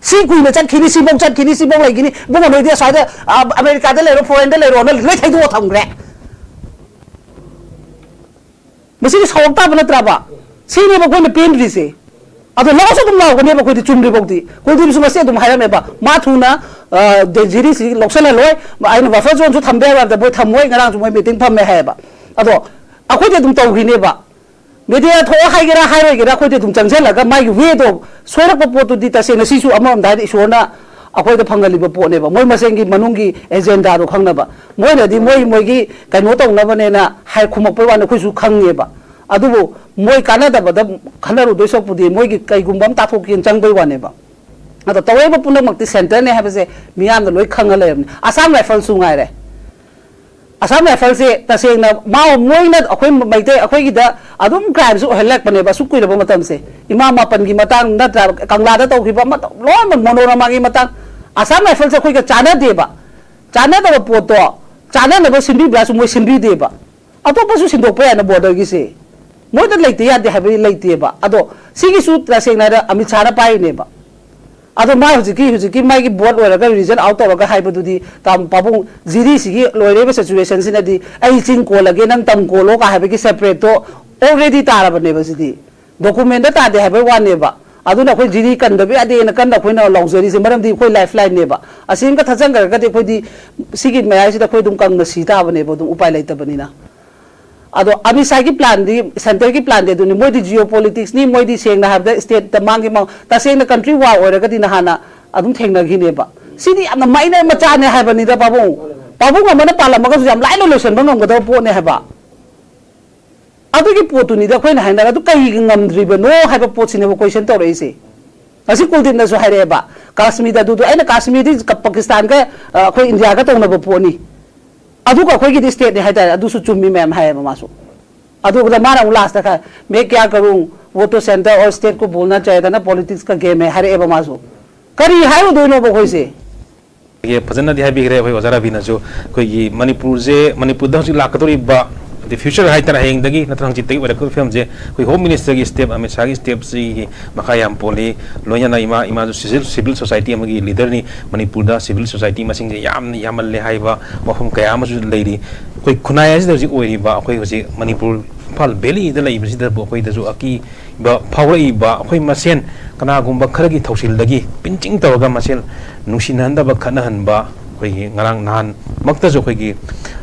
ꯁꯤ ꯀꯨꯏꯅ ꯆꯠꯈꯤꯅꯤ, ꯁꯤꯐꯧ ꯆꯠꯈꯤꯅꯤ, ꯁꯤꯐꯧ ꯂꯩꯈꯤꯅꯤ꯫ ꯏꯕꯨꯡꯉꯣ, ꯅꯣꯏꯗꯤ ꯑꯁ꯭ꯋꯥꯏꯗ, ꯑ, ꯑꯃꯦꯔꯤꯀꯥꯗ ꯂꯩꯔꯣ, ꯐꯣꯔꯦꯟꯗ ꯂꯩꯔꯣꯅ ꯂꯣꯏ ꯊꯩꯗꯣꯛꯑ ꯊꯝꯈ꯭ꯔꯦ꯫ ꯃꯁꯤꯗꯤ ꯁꯥꯎꯔꯛ ꯇꯥꯕ ꯅꯠꯇ꯭ꯔꯕ? ꯁꯤꯅꯦꯕ ꯑꯩꯈꯣꯏꯅ ꯄꯦꯟꯗ꯭ꯔꯤꯁꯦ꯫ ꯑꯗꯣ ꯂꯥꯎꯁꯨ ꯑꯗꯨꯝ ꯂꯥꯎꯒꯅꯦꯕ ꯑꯩꯈꯣꯏꯗꯤ ꯆꯨꯝꯗ꯭ꯔꯤꯐꯥꯎꯗꯤ꯫ ꯀꯨꯜꯗꯤꯞꯁꯨ ꯉꯁꯤ ꯑꯗꯨꯝ ꯍꯥꯏꯔꯝꯃꯦꯕ, ꯃꯥ ꯊꯨꯅ, ꯑ, ꯗꯦꯜ ꯖꯤꯔꯤꯁꯤ ꯂꯧꯁꯜꯍꯜꯂꯣꯏ, ꯑꯩꯅ ꯕꯐꯔ ꯖꯣꯟꯁꯨ ꯊꯝꯕ ꯌꯥꯔꯣꯏ ꯍꯥꯏꯕꯗ ꯃꯣꯏ ꯊꯝꯃꯣꯏ, ꯉꯔꯥꯡꯁꯨ ꯃꯣꯏ ꯃꯤꯇꯤꯡ ꯐꯝꯃꯦ ꯍꯥꯏꯌꯦꯕ꯫ ꯑꯗꯣ ꯑꯩꯈꯣꯏꯗꯤ ꯑꯗꯨꯝ ꯇꯧꯈꯤꯅꯦꯕ꯫ ꯃꯦꯗꯤꯌꯥ ꯊꯣꯛꯑ ꯍꯥꯏꯒꯦꯔꯥ ꯍꯥꯏꯔꯣꯏꯒꯦꯔꯥ ꯑꯩꯈꯣꯏꯗꯤ ꯑꯗꯨꯝ ꯆꯪꯁꯤꯜꯂꯒ ꯃꯥꯒꯤ ꯋꯦꯗꯣ, ꯁꯣꯏꯔꯛꯄ ꯄꯣꯠꯇꯨꯗꯤ ꯇꯁꯦꯡꯅ ꯁꯤꯁꯨ ꯑꯃꯔꯣꯝꯗ ꯍꯥꯏꯔꯗꯤ ꯏꯁꯣꯔꯅ ꯑꯩꯈꯣꯏꯗ ꯐꯪꯍꯜꯂꯤꯕ ꯄꯣꯠꯅꯦꯕ, ꯃꯣꯏ ꯃꯁꯦꯟꯒꯤ ꯃꯅꯨꯡꯒꯤ ꯑꯦꯖꯦꯟꯗꯥꯗꯣ ꯈꯪꯅꯕ꯫ ꯃꯣꯏꯅꯗꯤ ꯃꯣꯏ ꯃꯣꯏꯒꯤ ꯀꯩꯅꯣ ꯇꯧꯅꯕꯅꯦꯅ ꯍꯥꯏ ꯈꯨꯝꯃꯛꯄꯩ ꯋꯥꯅꯤ, ꯑꯩꯈꯣꯏꯁꯨ ꯈꯪꯉꯦꯕ꯫ ꯑꯗꯨꯕꯨ ꯃꯣꯏ ꯀꯥꯟꯅꯗꯕꯗ ꯈꯟꯅꯔꯨꯗꯣꯏ ꯁꯔꯨꯛꯄꯨꯗꯤ ꯃꯣꯏꯒꯤ ꯀꯩꯒꯨꯝꯕ ꯑꯃ ꯇꯥꯊꯣꯛꯀꯦꯅ ꯆꯪꯕꯩ ꯋꯥꯅꯦꯕ꯫ ꯑꯗꯣ ꯇꯧꯔꯛꯏꯕ ꯄꯨꯝꯅꯃꯛꯇꯤ ꯁꯦꯟꯇꯔꯅꯦ ꯍꯥꯏꯕꯁꯦ ꯃꯤꯌꯥꯝꯅ ꯂꯣꯏ ꯈꯪꯉ ꯂꯩꯔꯕꯅꯤ꯫ ꯑꯁꯥꯝ ꯔꯥꯏꯐꯜꯁꯨ ꯉꯥꯏꯔꯦ꯫ ꯑꯁꯥꯝ ꯔꯥꯏꯐꯜꯁꯦ ꯇꯁꯦꯡꯅ ꯃꯥ ꯃꯣꯏꯅ ꯑꯩꯈꯣꯏ ꯃꯩꯇꯩ ꯑꯩꯈꯣꯏꯒꯤꯗ ꯑꯗꯨꯝ ꯀ꯭ꯔꯥꯏꯝꯁꯨ ꯑꯣꯏꯍꯜꯂꯛꯄꯅꯦꯕ ꯑꯁꯨꯛ ꯀꯨꯏꯔꯕ ꯃꯇꯝꯁꯦ꯫ ꯏꯃꯥ ꯃꯥꯄꯟꯒꯤ ꯃꯇꯥꯡ ꯅꯠꯇ꯭ꯔꯥ, ꯀꯪꯂꯥꯗ ꯇꯧꯈꯤꯕ ꯑꯃ ꯂꯣꯏꯅꯃꯛ ꯃꯣꯅꯣꯔꯃꯥꯒꯤ ꯃꯇꯥꯡ꯫ ꯑꯁꯥꯝ ꯔꯥꯏꯐꯜꯁꯦ ꯑꯩꯈꯣꯏꯒ ꯆꯥꯟꯅꯗꯦꯕ꯫ ꯆꯥꯟꯅꯗꯕ ꯄꯣꯠꯇꯣ ꯆꯥꯟꯅꯅꯕ ꯁꯤꯟꯕꯤꯕ꯭ꯔꯥꯁꯨ ꯃꯣꯏ ꯁꯤꯟꯕꯤꯗꯦꯕ꯫ ꯑꯇꯣꯞꯄꯁꯨ ꯁꯤꯟꯗꯣꯛꯄ ꯌꯥꯏꯅ ꯕꯣꯔꯗꯔꯒꯤꯁꯦ꯫ ꯃꯣꯏꯗ ꯂꯩꯇ ꯌꯥꯗꯦ ꯍꯥꯏꯕꯗꯤ ꯂꯩꯇꯦꯕ꯫ ꯑꯗꯣ ꯁꯤꯒꯤꯁꯨ ꯇꯁꯦꯡꯅ ꯍꯥꯏꯔ ꯑꯃꯤꯠ ꯁꯥꯍꯅ ꯄꯥꯏꯔꯤꯅꯦꯕ꯫ ꯑꯗꯣ ꯃꯥ ꯍꯧꯖꯤꯛꯀꯤ ꯍꯧꯖꯤꯛꯀꯤ ꯃꯥꯒꯤ ꯕꯣꯔꯗ ꯑꯣꯏꯔꯒ ꯔꯤꯖꯟ ꯑꯥꯎꯠ ꯇꯧꯔꯒ ꯍꯥꯏꯕꯗꯨꯗꯤ ꯇꯥꯝ ꯄꯥꯕꯨꯡ ꯖꯤꯔꯤꯁꯤꯒꯤ ꯂꯣꯏꯔꯤꯕ ꯁꯤꯆꯨꯋꯦꯁꯟꯁꯤꯅꯗꯤ ꯑꯩ ꯆꯤꯡ ꯀꯣꯜꯂꯒꯦ ꯅꯪ ꯇꯝ ꯀꯣꯜꯂꯣ ꯀ ꯍꯥꯏꯕꯒꯤ ꯁꯦꯄꯔꯦꯠꯇꯣ ꯑꯣꯜꯔꯦꯗꯤ ꯇꯥꯔꯕꯅꯦꯕ꯫ ꯁꯤꯗꯤ ꯗꯣꯀꯨꯃꯦꯟꯗ ꯇꯥꯗꯦ ꯍꯥꯏꯕꯩ ꯋꯥꯅꯦꯕ꯫ ꯑꯗꯨꯅ ꯑꯩꯈꯣꯏ ꯖꯤꯔꯤ ꯀꯟꯗꯕ ꯌꯥꯗꯦꯅ ꯀꯟꯅ ꯑꯩꯈꯣꯏꯅ ꯂꯥꯎꯖꯔꯤꯁꯦ, ꯃꯔꯝꯗꯤ ꯑꯩꯈꯣꯏ ꯂꯥꯏꯐ ꯂꯥꯏꯟꯅꯦꯕ꯫ ꯑꯁꯤ ꯑꯃꯒ ꯊꯠꯆꯟꯈ꯭ꯔꯒꯗꯤ ꯑꯩꯈꯣꯏꯗꯤ ꯁꯤꯒꯤ ꯃꯌꯥꯏꯁꯤꯗ ꯑꯩꯈꯣꯏ ꯑꯗꯨꯝ ꯀꯪꯅ ꯁꯤ ꯇꯥꯕꯅꯦꯕ, ꯑꯗꯨꯝ ꯎꯄꯥꯏ ꯂꯩꯇꯕꯅꯤꯅ꯫ ꯑꯗꯣ ꯑꯃꯤꯠ ꯁꯥꯍꯒꯤ ꯄ꯭ꯂꯥꯟꯗꯤ, ꯁꯦꯟꯇꯔꯒꯤ ꯄ꯭ꯂꯥꯟꯗꯤ ꯑꯗꯨꯅꯤ꯫ ꯃꯣꯏꯗꯤ ꯖꯤꯑꯣ ꯄꯣꯂꯤꯇꯤꯛꯁꯅꯤ, ꯃꯣꯏꯗꯤ ꯁꯦꯡꯅ ꯍꯥꯏꯕꯗ ꯁ꯭ꯇꯦꯠꯇ ꯃꯥꯡꯒꯤ ꯃꯥꯡ-, ꯇꯁꯦꯡꯅ ꯀꯟꯇ꯭ꯔꯤ ꯋꯥꯔ ꯑꯣꯏꯔꯒꯗꯤ ꯅꯍꯥꯟꯅ ꯑꯗꯨꯝ ꯊꯦꯡꯅꯈꯤꯅꯦꯕ꯫ ꯁꯤꯗꯤ ꯌꯥꯝꯅ ꯃꯥꯏꯅꯔ ꯃꯆꯥꯅꯦ ꯍꯥꯏꯕꯅꯤꯗ ꯄꯥꯕꯨꯡ꯫ ꯄꯥꯕꯨꯡ ꯑꯃꯅ ꯄꯥꯜꯂꯝꯃꯒꯁꯨ ꯌꯥꯝ ꯂꯥꯏꯅ ꯂꯣꯏꯁꯤꯟꯕ ꯉꯝꯒꯗꯕ ꯄꯣꯠꯅꯦ ꯍꯥꯏꯕ꯫ ꯑꯗꯨꯒꯤ ꯄꯣꯠꯇꯨꯅꯤꯗ ꯑꯩꯈꯣꯏꯅ ꯍꯥꯏꯅꯔꯒ ꯑꯗꯨ ꯀꯩꯒꯤ ꯉꯝꯗ꯭ꯔꯤꯕꯅꯣ ꯍꯥꯏꯕ ꯄꯣꯠꯁꯤꯅꯦꯕ ꯀꯣꯏꯁꯟ ꯇꯧꯔꯛꯏꯁꯦ꯫ ꯉꯁꯤ ꯀꯨꯜꯗꯤꯞꯅꯁꯨ ꯍꯥꯏꯔꯛꯑꯦꯕ, ꯀꯥꯁꯃꯤꯔꯗ ꯑꯗꯨꯗꯣ꯫ ꯑꯩꯅ ꯀꯥꯁꯃꯤꯔꯗꯤ ꯀ-, ꯄꯥꯀꯤꯁꯇꯥꯟꯒ, ꯑ, ꯑꯩꯈꯣꯏ ꯏꯟꯗꯤꯌꯥꯒ ꯇꯧꯅꯕ ꯄꯣꯠꯅꯤ, ꯑꯗꯨꯒ ꯑꯩꯈꯣꯏꯒꯤꯗꯤ ꯁ꯭ꯇꯦꯠꯅꯤ ꯍꯥꯏꯇꯥꯔꯦ꯫ ꯑꯗꯨꯁꯨ ꯆꯨꯝꯃꯤ ꯃꯌꯥꯝ ꯍꯥꯏꯌꯦꯕ ꯃꯥꯁꯨ꯫ ꯑꯗꯨꯒ ꯃꯥꯅ ꯑꯃꯨꯛ ꯂꯥꯁꯇ ꯈꯥꯏ, "मैं क्या करूं, वो तो सेंटर और स्टेट को बोलना चाहिए था ना, पॉलिटिक्स का गेम है" ꯍꯥꯏꯔꯛꯑꯦꯕ ꯃꯥꯁꯨ꯫ ꯀꯔꯤ ꯍꯥꯏꯔꯨꯗꯣꯏꯅꯣꯕ ꯑꯩꯈꯣꯏꯁꯦ? ꯑꯩꯈꯣꯏꯒꯤ ꯐꯖꯅꯗꯤ ꯍꯥꯏꯕꯤꯈ꯭ꯔꯦ ꯑꯩꯈꯣꯏ ꯑꯣꯖꯥ ꯔꯕꯤꯅꯁꯨ꯫ ꯑꯩꯈꯣꯏꯒꯤ ꯃꯅꯤꯄꯨꯔꯁꯦ, ꯃꯅꯤꯄꯨꯔꯗ ꯍꯧꯖꯤꯛ ꯂꯥꯛꯀꯗꯧꯔꯤꯕ, ꯑꯗꯩ ꯐ꯭ꯌꯨꯆꯔ ꯍꯥꯏꯇꯥꯔꯦ, ꯍꯌꯦꯡꯗꯒꯤ ꯅꯠꯇ꯭ꯔꯒ ꯍꯪꯆꯤꯠꯇꯒꯤ ꯑꯣꯏꯔꯛꯀꯗꯧꯔꯤꯕ ꯐꯤꯕꯝꯁꯦ ꯑꯩꯈꯣꯏ ꯍꯣꯝ ꯃꯤꯅꯤꯁꯇꯔꯒꯤ ꯁ꯭ꯇꯦꯞ, ꯑꯃꯤꯠ ꯁꯥꯍꯒꯤ ꯁ꯭ꯇꯦꯞꯁꯤꯒꯤ ꯃꯈꯥ ꯌꯥꯝ ꯄꯣꯜꯂꯤ꯫ ꯂꯣꯏꯅꯅ ꯏꯃꯥ, ꯏꯃꯥꯁꯨ ꯁꯤꯚꯤꯜ, ꯁꯤꯚꯤꯜ ꯁꯣꯁꯥꯏꯇꯤ ꯑꯃꯒꯤ ꯂꯤꯗꯔꯅꯤ꯫ ꯃꯅꯤꯄꯨꯔꯗ ꯁꯤꯚꯤꯜ ꯁꯣꯁꯥꯏꯇꯤ ꯃꯁꯤꯡꯁꯦ ꯌꯥꯝꯅ ꯌꯥꯝꯃꯜꯂꯦ ꯍꯥꯏꯕ ꯋꯥꯐꯝ ꯀꯌꯥ ꯑꯃꯁꯨ ꯂꯩꯔꯤ꯫ ꯑꯩꯈꯣꯏ ꯈꯨꯟꯅꯥꯏ ꯑꯁꯤꯗ ꯍꯧꯖꯤꯛ ꯑꯣꯏꯔꯤꯕ, ꯑꯩꯈꯣꯏ ꯍꯧꯖꯤꯛ ꯃꯅꯤꯄꯨꯔ ꯏꯝꯐꯥꯜ ꯚꯦꯂꯤꯗ ꯂꯩꯕꯁꯤꯗꯕꯨ ꯑꯩꯈꯣꯏꯗꯁꯨ ꯑꯀꯤꯕ ꯐꯥꯎꯔꯛꯏꯕ, ꯑꯩꯈꯣꯏ ꯃꯁꯦꯟ ꯀꯅꯥꯒꯨꯝꯕ ꯈꯔꯒꯤ ꯊꯧꯁꯤꯜꯗꯒꯤ ꯄꯤꯟꯆꯤꯡ ꯇꯧꯔꯒ ꯃꯁꯦꯜ ꯅꯨꯡꯁꯤꯅꯍꯟꯗꯕ, ꯈꯠꯅꯍꯟꯕ, ꯑꯩꯈꯣꯏꯒꯤ ꯉꯔꯥꯡ ꯅꯍꯥꯟꯃꯛꯇꯁꯨ ꯑꯩꯈꯣꯏꯒꯤ,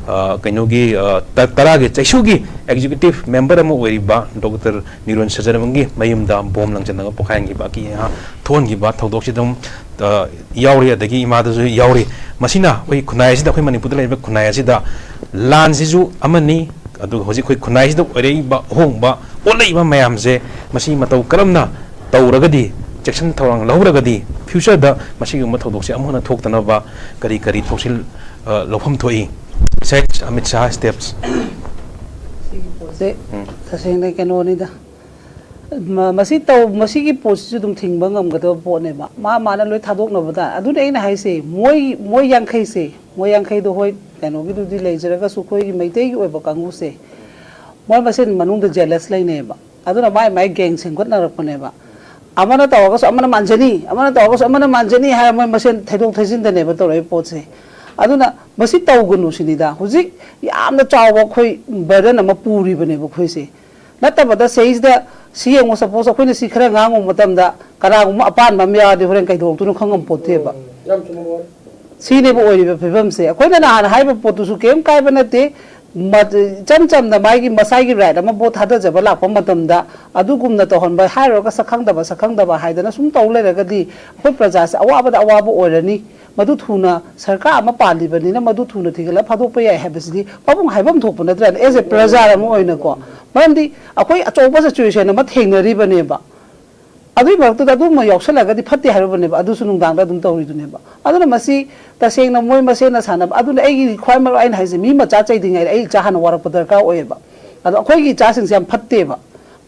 ꯑ, ꯀꯩꯅꯣꯒꯤ, ꯑ, ꯇ-, ꯇꯔꯥꯒꯤ ꯆꯩꯁꯨꯒꯤ executive member ꯑꯃ ꯑꯣꯏꯔꯤꯕ ꯗꯣꯛꯇꯔ ꯅꯤꯔꯣꯟ ꯁꯖꯔꯃꯒꯤ ꯃꯌꯨꯝꯗ ꯕꯣꯝ ꯂꯪꯁꯤꯜꯂꯒ ꯄꯣꯈꯥꯏꯍꯟꯈꯤꯕ, ꯑꯀꯤ ꯑꯉꯥ ꯊꯣꯛꯍꯟꯈꯤꯕ ꯊꯧꯗꯣꯛꯁꯤ ꯑꯗꯨꯝ, ꯑ, ꯌꯥꯎꯔꯤ, ꯑꯗꯒꯤ ꯏꯃꯥꯗꯁꯨ ꯌꯥꯎꯔꯤ꯫ ꯃꯁꯤꯅ ꯑꯩꯈꯣꯏ ꯈꯨꯟꯅꯥꯏ ꯑꯁꯤꯗ, ꯑꯩꯈꯣꯏ ꯃꯅꯤꯄꯨꯔꯗ ꯂꯩꯔꯤꯕ ꯈꯨꯟꯅꯥꯏ ꯑꯁꯤꯗ ꯂꯥꯟꯁꯤꯁꯨ ꯑꯃꯅꯤ, ꯑꯗꯨꯒ ꯍꯧꯖꯤꯛ ꯑꯩꯈꯣꯏ ꯈꯨꯟꯅꯥꯏꯁꯤꯗ ꯑꯣꯏꯔꯛꯏꯕ ꯑꯍꯣꯡꯕ, ꯑꯣꯜꯂꯛꯏꯕ ꯃꯌꯥꯝꯁꯦ, ꯃꯁꯤ ꯃꯇꯧ ꯀꯔꯝꯅ ꯇꯧꯔꯒꯗꯤ, ꯆꯦꯛꯁꯤꯟ ꯊꯧꯔꯥꯡ ꯂꯧꯔꯒꯗꯤ, future ꯗ ꯃꯁꯤꯒꯨꯝꯕ ꯊꯧꯗꯣꯛꯁꯦ ꯑꯃꯨꯛ ꯍꯟꯅ ꯊꯣꯛꯇꯅꯕ ꯀꯔꯤ ꯀꯔꯤ ꯊꯧꯁꯤꯜ, ꯑ, ꯂꯧꯐꯝ ꯊꯣꯛꯏ? Besides Amit Shah steps꯫ ꯁꯤꯒꯤ ꯄꯣꯠꯁꯦ ꯎꯝ꯫ ꯇꯁꯦꯡꯅ ꯀꯩꯅꯣꯅꯤꯗ꯫ ꯃ-, ꯃꯁꯤ ꯇꯧ-, ꯃꯁꯤꯒꯤ ꯄꯣꯠꯁꯤꯁꯨ ꯑꯗꯨꯝ ꯊꯤꯡꯕ ꯉꯝꯒꯗꯕ ꯄꯣꯠꯅꯦꯕ꯫ ꯃꯥ ꯃꯥꯅ ꯂꯣꯏ ꯊꯥꯗꯣꯛꯅꯕꯗ꯫ ꯑꯗꯨꯅ ꯑꯩꯅ ꯍꯥꯏꯁꯦ, ꯃꯣꯏ, ꯃꯣꯏ ꯌꯥꯡꯈꯩꯁꯦ, ꯃꯣꯏ ꯌꯥꯡꯈꯩꯗꯣ ꯍꯣꯏ, ꯀꯩꯅꯣꯒꯤꯗꯨꯗꯤ ꯂꯩꯖꯔꯒꯁꯨ, ꯑꯩꯈꯣꯏꯒꯤ ꯃꯩꯇꯩꯒꯤ ꯑꯣꯏꯕ ꯀꯥꯡꯕꯨꯁꯦ, ꯃꯣꯏ ꯃꯁꯦꯟ ꯃꯅꯨꯡꯗ jealous ꯂꯩꯅꯩꯌꯦꯕ꯫ ꯑꯗꯨꯅ ꯃꯥꯏ ꯃꯥꯏ gang ꯁꯦꯝꯒꯠꯅꯔꯛꯄꯅꯦꯕ꯫ ꯑꯃꯅ ꯇꯧꯔꯒꯁꯨ ꯑꯃꯅ ꯃꯥꯟꯖꯅꯤ, ꯑꯃꯅ ꯇꯧꯔꯒꯁꯨ ꯑꯃꯅ ꯃꯥꯟꯖꯅꯤ ꯍꯥꯏꯔ ꯃꯣꯏ ꯃꯁꯦꯟ ꯊꯩꯗꯣꯛ ꯊꯩꯖꯤꯟꯗꯅꯦꯕ ꯇꯧꯔꯛꯏ ꯄꯣꯠꯁꯦ꯫ ꯑꯗꯨꯅ ꯃꯁꯤ ꯇꯧꯒꯅꯨ ꯁꯤꯅꯤꯗ꯫ ꯍꯧꯖꯤꯛ ꯌꯥꯝꯅ ꯆꯥꯎꯕ ꯑꯩꯈꯣꯏ burden ꯑꯃ ꯄꯨꯔꯤꯕꯅꯦꯕ ꯑꯩꯈꯣꯏꯁꯦ꯫ ꯅꯠꯇꯕꯗ ꯁꯤꯗꯩꯁꯤꯗ ꯁꯤ ꯌꯦꯡꯉꯣ, suppose ꯑꯩꯈꯣꯏꯅ ꯁꯤ ꯈꯔ ꯉꯥꯡꯉꯨ ꯃꯇꯝꯗ ꯀꯅꯥꯒꯨꯝꯕ ꯑꯄꯥꯟꯕ ꯑꯃ ꯌꯥꯎꯔꯗꯤ ꯍꯣꯔꯦꯟ ꯀꯩꯗꯧꯔꯛꯇꯣꯏꯅꯣ ꯈꯪꯉꯝ ꯄꯣꯠꯇꯦꯕ꯫ ꯌꯥꯝ ꯆꯨꯝꯕ ꯋꯥꯅꯤ꯫ ꯁꯤꯅꯦꯕ ꯑꯣꯏꯔꯤꯕ ꯐꯤꯕꯝꯁꯦ꯫ ꯑꯩꯈꯣꯏꯅ ꯅꯍꯥꯟ ꯍꯥꯏꯕ ꯄꯣꯠꯇꯨꯁꯨ ꯀꯩꯝ ꯀꯥꯏꯕ ꯅꯠꯇꯦ꯫ ꯃ-, ꯏꯆꯝ ꯆꯝꯅ ꯃꯥꯒꯤ ꯃꯁꯥꯒꯤ right ꯑꯃ vote ꯊꯥꯗꯖꯕ ꯂꯥꯛꯄ ꯃꯇꯝꯗ ꯑꯗꯨꯒꯨꯝꯅ ꯇꯧꯍꯟꯕ, ꯍꯥꯏꯔꯨꯔꯒ ꯁꯛꯈꯪꯗꯕ, ꯁꯛꯈꯪꯗꯕ ꯍꯥꯏꯗꯅ ꯁꯨꯝ ꯇꯧ ꯂꯩꯔꯒꯗꯤ ꯑꯩꯈꯣꯏ ꯄ꯭ꯔꯖꯥꯁꯦ ꯑꯋꯥꯕꯗ ꯑꯋꯥꯕ ꯑꯣꯏꯔꯅꯤ꯫ ꯃꯗꯨ ꯊꯨꯅ ꯁꯔꯀꯥꯔ ꯑꯃ ꯄꯥꯜꯂꯤꯕꯅꯤꯅ ꯃꯗꯨ ꯊꯨꯅ ꯊꯤꯒꯠꯂꯒ ꯐꯥꯗꯣꯛꯄ ꯌꯥꯏ ꯍꯥꯏꯕꯁꯤꯗꯤ ꯄꯥꯕꯨꯡ ꯍꯥꯏꯐꯝ ꯊꯣꯛꯄ ꯅꯠꯇ꯭ꯔꯅꯦ, as a ꯄ꯭ꯔꯖꯥ ꯑꯃ ꯑꯣꯏꯅꯀꯣ? ꯃꯔꯝꯗꯤ ꯑꯩꯈꯣꯏ ꯑꯆꯧꯕ situation ꯑꯃ ꯊꯦꯡꯅꯔꯤꯕꯅꯦꯕ꯫ ꯑꯗꯨꯒꯤ ꯃꯔꯛꯇꯨꯗ ꯑꯗꯨꯝꯕ ꯌꯥꯎꯁꯜꯂꯒꯗꯤ ꯐꯠꯇꯦ ꯍꯥꯏꯔꯨꯕꯅꯦꯕ, ꯑꯗꯨꯁꯨ ꯅꯨꯡꯗꯥꯡꯗ ꯑꯗꯨꯝ ꯇꯧꯔꯤꯗꯨꯅꯦꯕ꯫ ꯑꯗꯨꯅ ꯃꯁꯤ ꯇꯁꯦꯡꯅ ꯃꯣꯏ ꯃꯁꯦꯟꯅ ꯁꯥꯟꯅꯕ, ꯑꯗꯨꯅ ꯑꯩꯒꯤ ꯈ꯭ꯋꯥꯏ ꯃꯔꯨ ꯑꯩꯅ ꯍꯥꯏꯁꯦ, ꯃꯤ ꯃꯆꯥ ꯆꯩꯗ꯭ꯔꯤꯉꯩꯗ ꯑꯩ ꯏꯆꯥ ꯍꯥꯟꯅ ꯋꯥꯔꯛꯄ ꯗꯔꯀꯥꯔ ꯑꯣꯏꯌꯦꯕ꯫ ꯑꯗꯣ ꯑꯩꯈꯣꯏꯒꯤ ꯏꯆꯥꯁꯤꯡꯁꯦ ꯌꯥꯝ ꯐꯠꯇꯦꯕ꯫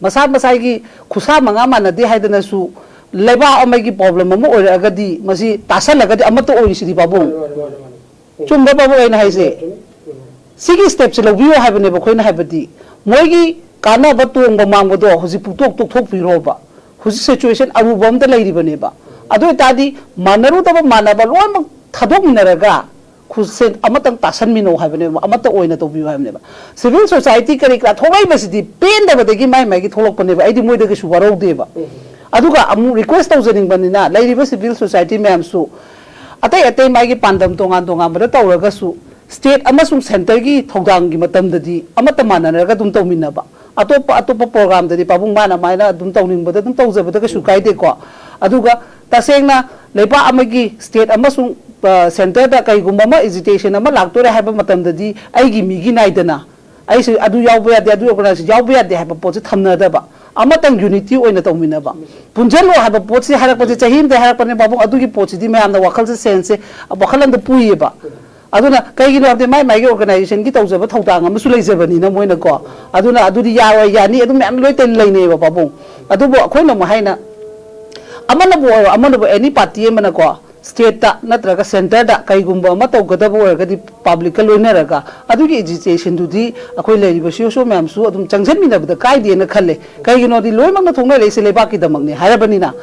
ꯃꯁꯥ ꯃꯁꯥꯒꯤ ꯈꯨꯠꯁꯥ ꯃꯉꯥ ꯃꯥꯟꯅꯗꯦ ꯍꯥꯏꯗꯅꯁꯨ ꯂꯩꯕꯥꯛ ꯑꯃꯒꯤ problem ꯑꯃ ꯑꯣꯏꯔꯛꯑꯒꯗꯤ ꯃꯁꯤ ꯇꯥꯁꯜꯂꯒꯗꯤ ꯑꯃꯠꯇ ꯑꯣꯏꯔꯤꯁꯤꯗꯤ ꯄꯥꯕꯨꯡ꯫ ꯃꯥꯅꯤ, ꯃꯥꯅꯤ, ꯃꯥꯅꯤ, ꯃꯥꯅꯤ꯫ ꯆꯨꯝꯕ ꯄꯥꯕꯨꯡ ꯑꯩꯅ ꯍꯥꯏꯁꯦ? ꯆꯨꯝꯃꯤ, ꯆꯨꯝꯃꯤ꯫ ꯁꯤꯒꯤ stepꯁꯦ ꯂꯧꯕꯤꯌꯣ ꯍꯥꯏꯕꯅꯦꯕ ꯑꯩꯈꯣꯏꯅ ꯍꯥꯏꯕꯗꯤ꯫ ꯃꯣꯏꯒꯤ ꯀꯥꯟꯅꯕ ꯇꯣꯡꯕ ꯃꯥꯡꯕꯗꯣ ꯍꯧꯖꯤꯛ ꯄꯨꯡꯇꯣꯛ ꯇꯣꯛꯊꯣꯛꯄꯤꯔꯣꯕ꯫ ꯍꯧꯖꯤꯛ situation ꯑꯔꯨꯕ ꯑꯝꯗ ꯂꯩꯔꯤꯕꯅꯦꯕ꯫ ꯑꯗꯨ ꯑꯣꯏꯇꯥꯔꯗꯤ ꯃꯥꯟꯅꯔꯨꯗꯕ ꯃꯥꯟꯅꯕ ꯂꯣꯏꯅꯃꯛ ꯊꯥꯗꯣꯛꯃꯤꯟꯅꯔꯒ ꯈꯨꯠꯁꯦ ꯑꯃꯇꯪ ꯇꯥꯁꯟꯃꯤꯟꯅꯧ ꯍꯥꯏꯕꯅꯦꯕ, ꯑꯃꯠꯇ ꯑꯣꯏꯅ ꯇꯧꯕꯤꯌꯨ ꯍꯥꯏꯕꯅꯦꯕ꯫ Civil society ꯀꯔꯤ ꯀꯔꯥ ꯊꯣꯛꯂꯛꯏꯕꯁꯤꯗꯤ ꯄꯦꯟꯗꯕꯗꯒꯤ ꯃꯥꯏ ꯃꯥꯏꯒꯤ ꯊꯣꯛꯂꯛꯄꯅꯦꯕ꯫ ꯑꯩꯗꯤ ꯃꯣꯏꯗ ꯀꯩꯁꯨ ꯋꯥꯔꯧꯗꯦꯕ꯫ ꯑꯗꯨꯒ ꯑꯃꯨꯛ request ꯇꯧꯖꯅꯤꯡꯕꯅꯤꯅ ꯂꯩꯔꯤꯕ civil society ꯃꯌꯥꯝꯁꯨ ꯑꯇꯩ ꯑꯇꯩ ꯃꯥꯒꯤ ꯄꯥꯟꯗꯝ ꯇꯣꯉꯥꯟ ꯇꯣꯉꯥꯟꯕꯗ ꯇꯧꯔꯒꯁꯨ, ꯁ꯭ꯇꯦꯠ ꯑꯃꯁꯨꯡ ꯁꯦꯟꯇꯔꯒꯤ ꯊꯧꯗꯥꯡꯒꯤ ꯃꯇꯝꯗꯗꯤ ꯑꯃꯠꯇ ꯃꯥꯟꯅꯔꯒ ꯑꯗꯨꯝ ꯇꯧꯃꯤꯟꯅꯕ꯫ ꯑꯇꯣꯞꯄ ꯑꯇꯣꯞꯄ ꯄ꯭ꯔꯣꯒ꯭ꯔꯥꯝꯗꯗꯤ ꯄꯥꯕꯨꯡ ꯃꯥꯅ ꯃꯥꯅ ꯑꯗꯨꯝ ꯇꯧꯅꯤꯡꯕꯗ ꯑꯗꯨꯝ ꯇꯧꯖꯕꯗ ꯀꯩꯁꯨ ꯀꯥꯏꯗꯦꯀꯣ꯫ ꯑꯗꯨꯒ ꯇꯁꯦꯡꯅ ꯂꯩꯕꯥꯛ ꯑꯃꯒꯤ, ꯁ꯭ꯇꯦꯠ ꯑꯃꯁꯨꯡ, ꯑ, ꯁꯦꯟꯇꯔꯗ ꯀꯩꯒꯨꯝꯕ ꯑꯃ ꯑꯦꯖꯤꯇꯦꯁꯟ ꯑꯃ ꯂꯥꯛꯇꯣꯔꯦ ꯍꯥꯏꯕ ꯃꯇꯝꯗꯗꯤ ꯑꯩꯒꯤ ꯃꯤꯒꯤ ꯅꯥꯏꯗꯅ, ꯑꯩꯁꯨ ꯑꯗꯨ ꯌꯥꯎꯕ ꯌꯥꯗꯦ, ꯑꯗꯨ ꯑꯣꯔꯒꯅꯥꯏꯖꯦꯁꯟ ꯌꯥꯎꯕ ꯌꯥꯗꯦ ꯍꯥꯏꯕ ꯄꯣꯠꯁꯦ ꯊꯝꯅꯗꯕ, ꯑꯃꯇꯪ ꯌꯨꯅꯤꯇꯤ ꯑꯣꯏꯅ ꯇꯧꯃꯤꯟꯅꯕ꯫ ꯄꯨꯟꯁꯤꯜꯂꯣ ꯍꯥꯏꯕ ꯄꯣꯠꯁꯤ ꯍꯥꯏꯔꯛꯄꯁꯦ ꯆꯍꯤ ꯑꯃꯗ ꯍꯥꯏꯔꯛꯄꯅꯦ ꯄꯥꯕꯨꯡ, ꯑꯗꯨꯒꯤ ꯄꯣꯠꯁꯤꯗꯤ ꯃꯌꯥꯝꯅ ꯋꯥꯈꯜꯁꯦ, ꯁꯦꯟꯁꯁꯦ ꯋꯥꯈꯜ ꯑꯃꯗ ꯄꯨꯏꯌꯦꯕ꯫ ꯑꯗꯨꯅ ꯀꯩꯒꯤꯅꯣ ꯍꯥꯏꯕꯗꯤ ꯃꯥꯏ ꯃꯥꯏꯒꯤ ꯑꯣꯔꯒꯅꯥꯏꯖꯦꯁꯟꯒꯤ ꯇꯧꯖꯕ ꯊꯧꯗꯥꯡ ꯑꯃꯁꯨ ꯂꯩꯖꯕꯅꯤꯅ ꯃꯣꯏꯅꯀꯣ꯫ ꯑꯗꯨꯅ ꯑꯗꯨꯗꯤ ꯌꯥꯔꯣꯏ, ꯌꯥꯅꯤ, ꯑꯗꯨꯝ ꯃꯌꯥꯝ ꯂꯣꯏ ꯇ-, ꯂꯩꯅꯩꯌꯦꯕ ꯄꯥꯕꯨꯡ꯫ ꯑꯗꯨꯕꯨ ꯑꯩꯈꯣꯏꯅ ꯑꯃꯨꯛ ꯍꯥꯏꯅ, ꯑꯃꯅꯕꯨ ꯑꯣꯏꯔꯣ, ꯑꯃꯅꯕꯨ, ꯑꯦꯅꯤ ꯄꯥꯔꯇꯤ ꯑꯃꯅꯀꯣ, ꯁ꯭ꯇꯦꯠꯇ ꯅꯠꯇ꯭ꯔꯒ ꯁꯦꯟꯇꯔꯗ ꯀꯩꯒꯨꯝꯕ ꯑꯃ ꯇꯧꯒꯗꯕ ꯑꯣꯏꯔꯒꯗꯤ ꯄꯕ꯭ꯂꯤꯛꯀ ꯂꯣꯏꯅꯔꯒ ꯑꯗꯨꯒꯤ ꯑꯦꯖꯤꯇꯦꯁꯟꯗꯨꯗꯤ ꯑꯩꯈꯣꯏ ꯂꯩꯔꯤꯕ ꯁꯤ ꯏ ꯑꯣ ꯁꯤ ꯏ ꯑꯣ ꯃꯌꯥꯝꯁꯨ ꯑꯗꯨꯝ ꯆꯪꯁꯤꯟꯃꯤꯟꯅꯕꯗ ꯀꯥꯏꯗꯦꯅ ꯈꯜꯂꯦ꯫ ꯀꯩꯒꯤꯅꯣꯗꯤ ꯂꯣꯏꯅꯃꯛꯅ ꯊꯣꯛꯅꯔꯛꯏꯁꯦ ꯂꯩꯕꯥꯛꯀꯤꯗꯃꯛꯅꯤ ꯍꯥꯏꯔꯕꯅꯤꯅ꯫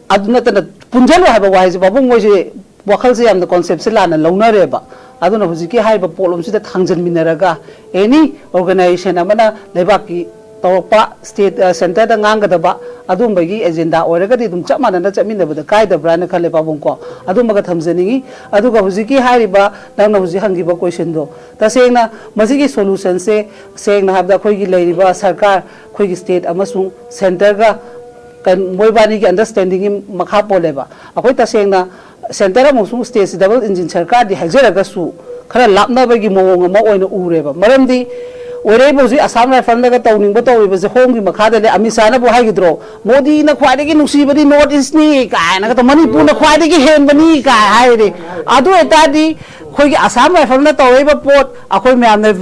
ꯑꯗꯨ ꯅꯠꯇꯅ ꯄꯨꯟꯁꯤꯜꯂꯣ ꯍꯥꯏꯕ ꯋꯥꯍꯩꯁꯦ ꯄꯥꯕꯨꯡ ꯃꯣꯏꯁꯦ ꯋꯥꯈꯜꯁꯦ ꯌꯥꯝꯅ ꯀꯣꯟꯁꯦꯞꯁꯦ ꯂꯥꯟꯅ ꯂꯧꯅꯔꯦꯕ꯫ ꯑꯗꯨꯅ ꯍꯧꯖꯤꯛꯀꯤ ꯍꯥꯏꯔꯤꯕ ꯄꯣꯠꯂꯨꯝꯁꯤꯗ ꯊꯥꯡꯖꯟꯃꯤꯟꯅꯔꯒ ꯑꯦꯅꯤ ꯑꯣꯔꯒꯅꯥꯏꯖꯦꯁꯟ ꯑꯃꯅ ꯂꯩꯕꯥꯛꯀꯤ ꯇꯧꯔꯛꯄ ꯁ꯭ꯇꯦꯠ, ꯑ, ꯁꯦꯟꯇꯔꯗ ꯉꯥꯡꯒꯗꯕ ꯑꯗꯨꯝꯕꯒꯤ ꯑꯦꯖꯦꯟꯗꯥ ꯑꯣꯏꯔꯒꯗꯤ ꯑꯗꯨꯝ ꯆꯞ ꯃꯥꯟꯅꯅ ꯆꯠꯃꯤꯟꯅꯕꯗ ꯀꯥꯏꯗꯕ꯭ꯔꯥꯅ ꯈꯜꯂꯦ ꯄꯥꯕꯨꯡ ꯀꯣ꯫ ꯑꯗꯨꯃꯒ ꯊꯝꯖꯅꯤꯡꯉꯤ꯫ ꯑꯗꯨꯒ ꯍꯧꯖꯤꯛꯀꯤ ꯍꯥꯏꯔꯤꯕ ꯅꯪꯅ ꯍꯧꯖꯤꯛ ꯍꯪꯈꯤꯕ ꯀꯣꯏꯁꯟꯗꯣ, ꯇꯁꯦꯡꯅ ꯃꯁꯤꯒꯤ ꯁꯣꯂꯨꯁꯟꯁꯦ ꯁꯦꯡꯅ ꯍꯥꯏꯕꯗ ꯑꯩꯈꯣꯏꯒꯤ ꯂꯩꯔꯤꯕ ꯁꯔꯀꯥꯔ, ꯑꯩꯈꯣꯏꯒꯤ ꯁ꯭ꯇꯦꯠ ꯑꯃꯁꯨꯡ ꯁꯦꯟꯇꯔꯒ ꯀꯩꯅꯣ, ꯃꯣꯏꯕꯥꯅꯤꯒꯤ ꯑꯟꯗꯔꯁ꯭ꯇꯦꯟꯗꯤꯡꯒꯤ ꯃꯈꯥ ꯄꯣꯜꯂꯦꯕ꯫ ꯑꯩꯈꯣꯏ ꯇꯁꯦꯡꯅ ꯁꯦꯟꯇꯔ ꯑꯃꯁꯨꯡ ꯁ꯭ꯇꯦꯠꯁꯤ ꯗꯕꯜ ꯏꯟꯖꯤꯟ ꯁꯔꯀꯥꯔꯗꯤ ꯍꯥꯏꯖꯔꯒꯁꯨ ꯈꯔ ꯂꯥꯞꯅꯕꯒꯤ ꯃꯑꯣꯡ ꯑꯃ ꯑꯣꯏꯅ ꯎꯔꯦꯕ꯫ ꯃꯔꯝꯗꯤ ꯑꯣꯏꯔꯛꯏꯕ ꯍꯧꯖꯤꯛ ꯑꯁꯥꯝ ꯔꯥꯏꯐꯜꯅꯒ ꯇꯧꯅꯤꯡꯕ ꯇꯧꯔꯤꯕꯁꯦ ꯍꯣꯝꯒꯤ ꯃꯈꯥꯗ ꯂꯩ꯫ ꯑꯃꯤꯠ ꯁꯥꯍꯅꯕꯨ ꯍꯥꯏꯈꯤꯗ꯭ꯔꯣ, "ꯃꯣꯗꯤꯅ ꯈ꯭ꯋꯥꯏꯗꯒꯤ ꯅꯨꯡꯁꯤꯕꯗꯤ ꯅꯣꯔꯠ ꯏꯁꯅꯤ" ꯀꯥꯏꯅꯒ, "ꯃꯅꯤꯄꯨꯔꯅ ꯈ꯭ꯋꯥꯏꯗꯒꯤ ꯍꯦꯟꯕꯅꯤ" ꯀꯥꯏ ꯍꯥꯏꯔꯦ꯫ ꯑꯗꯨ ꯑꯣꯏꯇꯥꯔꯗꯤ ꯑꯩꯈꯣꯏꯒꯤ ꯑꯁꯥꯝ ꯔꯥꯏꯐꯜꯅ ꯇꯧꯔꯛꯏꯕ ꯄꯣꯠ ꯑꯩꯈꯣꯏ ꯃꯌꯥꯝꯅ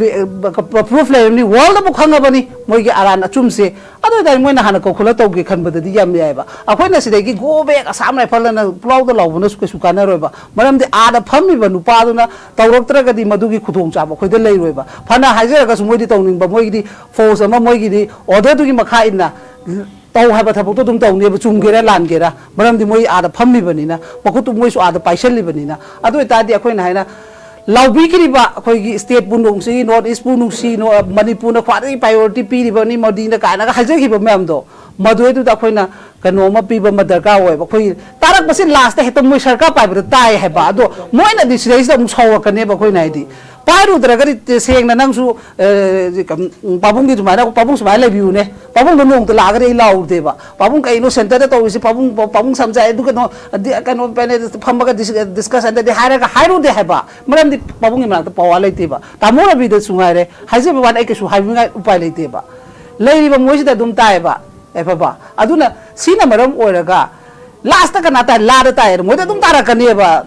ꯄ꯭ꯔꯨꯐ ꯂꯩꯔꯕꯅꯤ, ꯋꯥꯔꯜꯗꯕꯨ ꯈꯪꯉꯕꯅꯤ ꯃꯣꯏꯒꯤ ꯑꯔꯥꯟ ꯑꯆꯨꯝꯁꯦ꯫ ꯑꯗꯨ ꯑꯣꯏꯇꯥꯔꯗꯤ ꯃꯣꯏꯅ ꯍꯥꯟꯅ ꯀꯧꯈꯠꯂ ꯇꯧꯒꯦ ꯈꯟꯕꯗꯗꯤ ꯌꯥꯝ ꯌꯥꯏꯑꯕ꯫ ꯑꯩꯈꯣꯏꯅ ꯁꯤꯗꯒꯤ "ꯒꯣ ꯕꯦꯛ ꯑꯁꯥꯝ ꯔꯥꯏꯐꯜ" ꯑꯅ ꯄꯨꯂꯥꯎꯗ ꯂꯥꯎꯕꯅꯁꯨ ꯀꯩꯁꯨ ꯀꯥꯟꯅꯔꯣꯏꯕ꯫ ꯃꯔꯝꯗꯤ ꯑꯥꯗ ꯐꯝꯃꯤꯕ ꯅꯨꯄꯥꯗꯨꯅ ꯇꯧꯔꯛꯇ꯭ꯔꯒꯗꯤ ꯃꯗꯨꯒꯤ ꯈꯨꯗꯣꯡꯆꯥꯕ ꯑꯩꯈꯣꯏꯗ ꯂꯩꯔꯣꯏꯕ꯫ ꯐꯅ ꯍꯥꯏꯖꯔꯒꯁꯨ ꯃꯣꯏꯗꯤ ꯇꯧꯅꯤꯡꯕ, ꯃꯣꯏꯒꯤꯗꯤ ꯐꯣꯔꯁ ꯑꯃ, ꯃꯣꯏꯒꯤꯗꯤ ꯑꯣꯔꯗꯔꯗꯨꯒꯤ ꯃꯈꯥ ꯏꯟꯅ ꯇꯧ ꯍꯥꯏꯕ ꯊꯕꯛꯇꯣ ꯑꯗꯨꯝ ꯇꯧꯅꯦꯕ, ꯆꯨꯝꯒꯦꯔꯥ ꯂꯥꯟꯒꯦꯔꯥ, ꯃꯔꯝꯗꯤ ꯃꯣꯏ ꯑꯥꯗ ꯐꯝꯃꯤꯕꯅꯤꯅ, ꯃꯈꯨꯠꯇꯨ ꯃꯣꯏꯁꯨ ꯑꯥꯗ ꯄꯥꯏꯁꯜꯂꯤꯕꯅꯤꯅ꯫ ꯑꯗꯨ ꯑꯣꯏꯇꯥꯔꯗꯤ ꯑꯩꯈꯣꯏꯅ ꯍꯥꯏꯅ ꯂꯥꯎꯕꯤꯈ꯭ꯔꯤꯕ ꯑꯩꯈꯣꯏꯒꯤ ꯁ꯭ꯇꯦꯠꯄꯨ ꯅꯨꯡꯁꯤ, ꯅꯣꯔꯠ ꯏꯁꯄꯨ ꯅꯨꯡꯁꯤ, ꯅꯣ-, ꯃꯅꯤꯄꯨꯔꯅ ꯈ꯭ꯋꯥꯏꯗꯒꯤ ꯄ꯭ꯔꯥꯏꯌꯣꯔꯤꯇꯤ ꯄꯤꯔꯤꯕꯅꯤ ꯃꯣꯗꯤꯅ ꯀꯥꯏꯅꯒ ꯍꯥꯏꯖꯈꯤꯕ ꯃꯌꯥꯝꯗꯣ, ꯃꯗꯨꯏꯗꯨꯗ ꯑꯩꯈꯣꯏꯅ ꯀꯩꯅꯣ ꯑꯃ ꯄꯤꯕ ꯑꯃ ꯗꯔꯀꯥꯔ ꯑꯣꯏꯌꯦꯕ꯫ ꯑꯩꯈꯣꯏꯒꯤ ꯇꯥꯔꯛꯄꯁꯤ ꯂꯥꯁꯇ ꯍꯦꯛꯇ ꯃꯣꯏ ꯁꯔꯀꯥꯔ ꯄꯥꯏꯕꯗ ꯇꯥꯏ ꯍꯥꯏꯕ꯫ ꯑꯗꯣ ꯃꯣꯏꯅꯗꯤ ꯁꯤꯗꯩꯁꯤꯗ ꯑꯃꯨꯛ ꯁꯥꯎꯔꯛꯀꯅꯦꯕ꯫ ꯑꯩꯈꯣꯏꯅ ꯍꯥꯏꯗꯤ ꯄꯥꯏꯔꯨꯗ꯭ꯔꯒꯗꯤ ꯁꯦꯡꯅ ꯅꯪꯁꯨ, ꯑ, ꯄꯥꯕꯨꯡꯒꯤ ꯑꯗꯨꯃꯥꯏꯅ, "ꯄꯥꯕꯨꯡ ꯁꯨꯃꯥꯏꯅ ꯂꯩꯕꯤꯌꯨꯅꯦ", ꯄꯥꯕꯨꯡꯗꯣ ꯅꯣꯡꯃꯇ ꯂꯥꯛꯑꯒꯗꯤ ꯑꯩ ꯂꯥꯎꯔꯨꯗꯦꯕ꯫ "ꯄꯥꯕꯨꯡ ꯀꯩꯅꯣ ꯁꯦꯟꯇꯔꯗ ꯇꯧꯔꯤꯁꯤ, ꯄꯥꯕꯨꯡ, ꯄꯥꯕꯨꯡ ꯁꯝꯖꯥꯏ", ꯑꯗꯨ ꯀꯩꯅꯣ, ꯑꯗꯤ-, ꯀꯩꯅꯣ ꯄꯦꯅꯦꯜ ꯐꯝꯃꯒ ꯗꯤꯁ-, ꯗꯤꯁꯀꯁꯟꯗꯗꯤ ꯍꯥꯏꯔꯒ ꯍꯥꯏꯔꯨꯗꯦ ꯍꯥꯏꯕ꯫ ꯃꯔꯝꯗꯤ ꯄꯥꯕꯨꯡꯒꯤ ꯃꯅꯥꯛꯇ ꯄꯋꯥꯔ ꯂꯩꯇꯦꯕ꯫ ꯇꯥꯃꯣ ꯔꯕꯤꯗꯁꯨ ꯉꯥꯏꯔꯦ, ꯍꯥꯏꯖꯕ ꯋꯥꯅꯤ, ꯑꯩ ꯀꯩꯁꯨ ꯍꯥꯏꯅꯤꯡꯉꯥꯏ ꯎꯄꯥꯏ ꯂꯩꯇꯦꯕ꯫ ꯂꯩꯔꯤꯕ ꯃꯣꯏꯁꯤꯗ ꯑꯗꯨꯝ ꯇꯥꯏꯑꯕ꯫ ꯑꯦ ꯕꯕꯥ, ꯑꯗꯨꯅ ꯁꯤꯅ ꯃꯔꯝ ꯑꯣꯏꯔꯒ ꯂꯥꯁꯇ ꯀꯅꯥ ꯇꯥꯏ? ꯂꯥꯗ ꯇꯥꯏ, ꯃꯣꯏꯗ ꯑꯗꯨꯝ ꯇꯥꯔꯛꯀꯅꯦꯕ꯫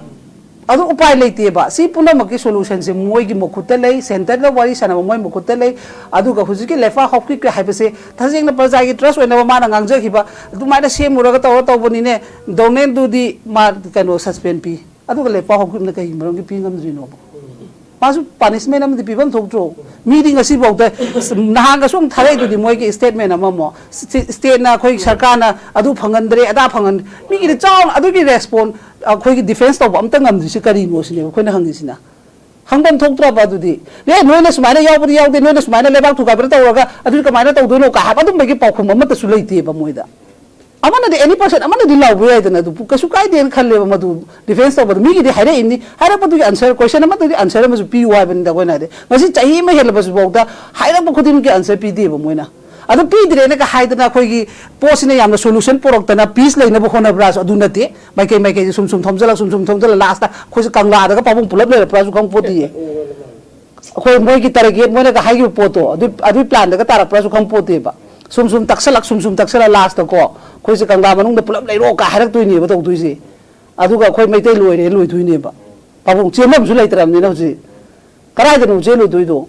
ꯑꯗꯨ ꯎꯄꯥꯏ ꯂꯩꯇꯦꯕ꯫ ꯁꯤ ꯄꯨꯝꯅꯃꯛꯀꯤ ꯁꯣꯂꯨꯁꯟꯁꯦ ꯃꯣꯏꯒꯤ ꯃꯈꯨꯠꯇ ꯂꯩ, ꯁꯦꯟꯇꯔꯗ ꯋꯥꯔꯤ ꯁꯥꯟꯅꯕ ꯃꯣꯏ ꯃꯈꯨꯠꯇ ꯂꯩ꯫ ꯑꯗꯨꯒ ꯍꯧꯖꯤꯛꯀꯤ ꯂꯩꯄꯥꯛ ꯍꯧꯈꯤꯛꯀ ꯍꯥꯏꯕꯁꯦ ꯇꯁꯦꯡꯅ ꯄ꯭ꯔꯖꯥꯒꯤ ꯇ꯭ꯔꯁ ꯑꯣꯏꯅꯕ ꯃꯥꯅ ꯉꯥꯡꯖꯈꯤꯕ ꯑꯗꯨꯃꯥꯏꯅ ꯁꯦꯝꯃꯨꯔꯒ ꯇꯧꯔ ꯇꯧꯕꯅꯤꯅꯦ꯫ ꯗꯣꯅꯦꯜꯗꯨꯗꯤ ꯃꯥ ꯀꯩꯅꯣ ꯁꯁꯄꯦꯟ ꯄꯤ, ꯑꯗꯨꯒ ꯂꯩꯄꯥꯛ ꯍꯧꯈꯤꯛꯅ ꯀꯩꯒꯤ ꯃꯔꯝꯒꯤ ꯄꯤ ꯉꯝꯗ꯭ꯔꯤꯅꯣꯕ? ꯃꯥꯁꯨ ꯄꯥꯅꯤꯁꯃꯦꯟ ꯑꯃꯗꯤ ꯄꯤꯐꯝ ꯊꯣꯛꯇ꯭ꯔꯣ? ꯃꯤꯗꯤ ꯉꯁꯤꯐꯥꯎꯗ ꯅꯍꯥꯟꯒꯁꯨ ꯑꯃꯨꯛ ꯊꯥꯔꯛꯏꯗꯨꯗꯤ ꯃꯣꯏꯒꯤ ꯁ꯭ꯇꯦꯠꯃꯦꯟ ꯑꯃꯃꯣ꯫ ꯁ꯭ꯇꯦꯠꯅ, ꯑꯩꯈꯣꯏ ꯁꯔꯀꯥꯔꯅ ꯑꯗꯨ ꯐꯪꯍꯟꯗ꯭ꯔꯦ, ꯑꯗꯥ ꯐꯪꯍꯟ-, ꯃꯤꯒꯤꯗꯤ ꯆꯥꯎꯅ ꯑꯗꯨꯒꯤ ꯔꯦꯁꯄꯣꯟ ꯑꯩꯈꯣꯏꯒꯤ ꯗꯤꯐꯦꯟꯁ ꯇꯧꯕ ꯑꯝꯇ ꯉꯝꯗ꯭ꯔꯤꯁꯤ ꯀꯔꯤꯅꯣ ꯁꯤꯅꯦꯕ ꯑꯩꯈꯣꯏꯅ ꯍꯪꯉꯤꯁꯤꯅ꯫ ꯍꯪꯐꯝ ꯊꯣꯛꯇ꯭ꯔꯕ ꯑꯗꯨꯗꯤ? "ꯑꯦ, ꯅꯣꯏꯅ ꯁꯨꯃꯥꯏꯅ ꯌꯥꯎꯕꯗꯤ ꯌꯥꯎꯗꯦ, ꯅꯣꯏꯅ ꯁꯨꯃꯥꯏꯅ ꯂꯩꯕꯥꯛ ꯊꯨꯒꯥꯏꯕꯗ ꯇꯧꯔꯒ ꯑꯗꯨꯗꯤ ꯀꯃꯥꯏꯅ ꯇꯧꯗꯣꯏꯅꯣ?" ꯀꯥ ꯍꯥꯏꯕ ꯑꯗꯨꯝꯕꯒꯤ ꯄꯥꯎꯈꯨꯝ ꯑꯃꯠꯇꯁꯨ ꯂꯩꯇꯦꯕ ꯃꯣꯏꯗ꯫ ꯑꯃꯅꯗꯤ, ꯑꯦꯅꯤ ꯄꯔꯁꯟ ꯑꯃꯅꯗꯤ ꯂꯥꯎꯕ ꯌꯥꯏꯗꯅ, ꯑꯗꯨ ꯀꯩꯁꯨ ꯀꯥꯏꯗꯦꯅ ꯈꯜꯂꯦꯕ꯫ ꯃꯗꯨ ꯗꯤꯐꯦꯟꯁ ꯇꯧꯕꯗ ꯃꯤꯒꯤꯗꯤ ꯍꯥꯏꯔꯛꯏꯅꯤ, ꯍꯥꯏꯔꯛꯄꯗꯨꯒꯤ ꯑꯟꯁꯔ, ꯀꯣꯏꯁꯟ ꯑꯃꯗꯨꯒꯤ ꯑꯟꯁꯔ ꯑꯃꯁꯨ ꯄꯤꯌꯨ ꯍꯥꯏꯕꯅꯤꯗ꯫ ꯑꯩꯈꯣꯏꯅ ꯍꯥꯏꯗꯤ ꯉꯁꯤ ꯆꯍꯤ ꯑꯃ ꯍꯦꯜꯂꯕꯁꯨ ꯐꯥꯎꯗ ꯍꯥꯏꯔꯛꯄ ꯈꯨꯗꯤꯡꯃꯛꯀꯤ ꯑꯟꯁꯔ ꯄꯤꯗꯦꯕ ꯃꯣꯏꯅ꯫ ꯑꯗꯨ ꯄꯤꯗ꯭ꯔꯦꯅꯒ ꯍꯥꯏꯗꯅ ꯑꯩꯈꯣꯏꯒꯤ ꯄꯣꯠꯁꯤꯅ ꯌꯥꯝꯅ ꯁꯣꯂꯨꯁꯟ ꯄꯨꯔꯛꯇꯅ ꯄꯤꯁ ꯂꯩꯅꯕ ꯍꯣꯠꯅꯕ꯭ꯔꯥꯁꯨ ꯑꯗꯨ ꯅꯠꯇꯦ꯫ ꯃꯥꯏꯀꯩ ꯃꯥꯏꯀꯩꯁꯦ ꯁꯨꯝ ꯁꯨꯝ ꯊꯣꯝꯖꯤꯜꯂꯛ, ꯁꯨꯝ ꯁꯨꯝ ꯊꯣꯝꯖꯤꯜꯂꯛ, ꯂꯥꯁꯇ ꯑꯩꯈꯣꯏꯁꯦ ꯀꯪꯂꯥꯗꯒ ꯄꯥꯕꯨꯡ ꯄꯨꯂꯞ ꯂꯩꯔꯛꯄ꯭ꯔꯥꯁꯨ ꯈꯪ ꯄꯣꯠꯇꯤꯌꯦ꯫ ꯑꯩꯈꯣꯏ ꯃꯣꯏꯒꯤ ꯇꯥꯔꯒꯦꯠ, ꯃꯣꯏꯅꯒ ꯍꯥꯏꯈꯤꯕ ꯄꯣꯠꯇꯣ ꯑꯗꯨ, ꯑꯗꯨꯒꯤ ꯄ꯭ꯂꯥꯟꯗꯒ ꯇꯥꯔꯛꯄ꯭ꯔꯥꯁꯨ ꯈꯪ ꯄꯣꯠꯇꯦꯕ꯫ ꯁꯨꯝ ꯁꯨꯝ ꯇꯛꯁꯜꯂꯛ, ꯁꯨꯝ ꯁꯨꯝ ꯇꯛꯁꯜꯂꯛ, ꯂꯥꯁꯇꯀꯣ ꯑꯩꯈꯣꯏꯁꯦ ꯀꯪꯂꯥ ꯃꯅꯨꯡꯗ ꯄꯨꯂꯞ ꯂꯩꯔꯣ ꯀꯥꯏ ꯍꯥꯏꯔꯛꯇꯣꯏꯅꯦꯕ ꯇꯧꯗꯣꯏꯁꯦ꯫ ꯑꯗꯨꯒ ꯑꯩꯈꯣꯏ ꯃꯩꯇꯩ ꯂꯣꯏꯔꯦ ꯂꯣꯏꯗꯣꯏꯅꯦꯕ꯫ ꯄꯥꯕꯨꯡ ꯆꯦꯟꯐꯝꯁꯨ ꯂꯩꯇ꯭ꯔꯕꯅꯤꯅ ꯍꯧꯖꯤꯛ ꯀꯗꯥꯏꯗꯅꯣ ꯆꯦꯜꯂꯨꯗꯣꯏꯗꯣ?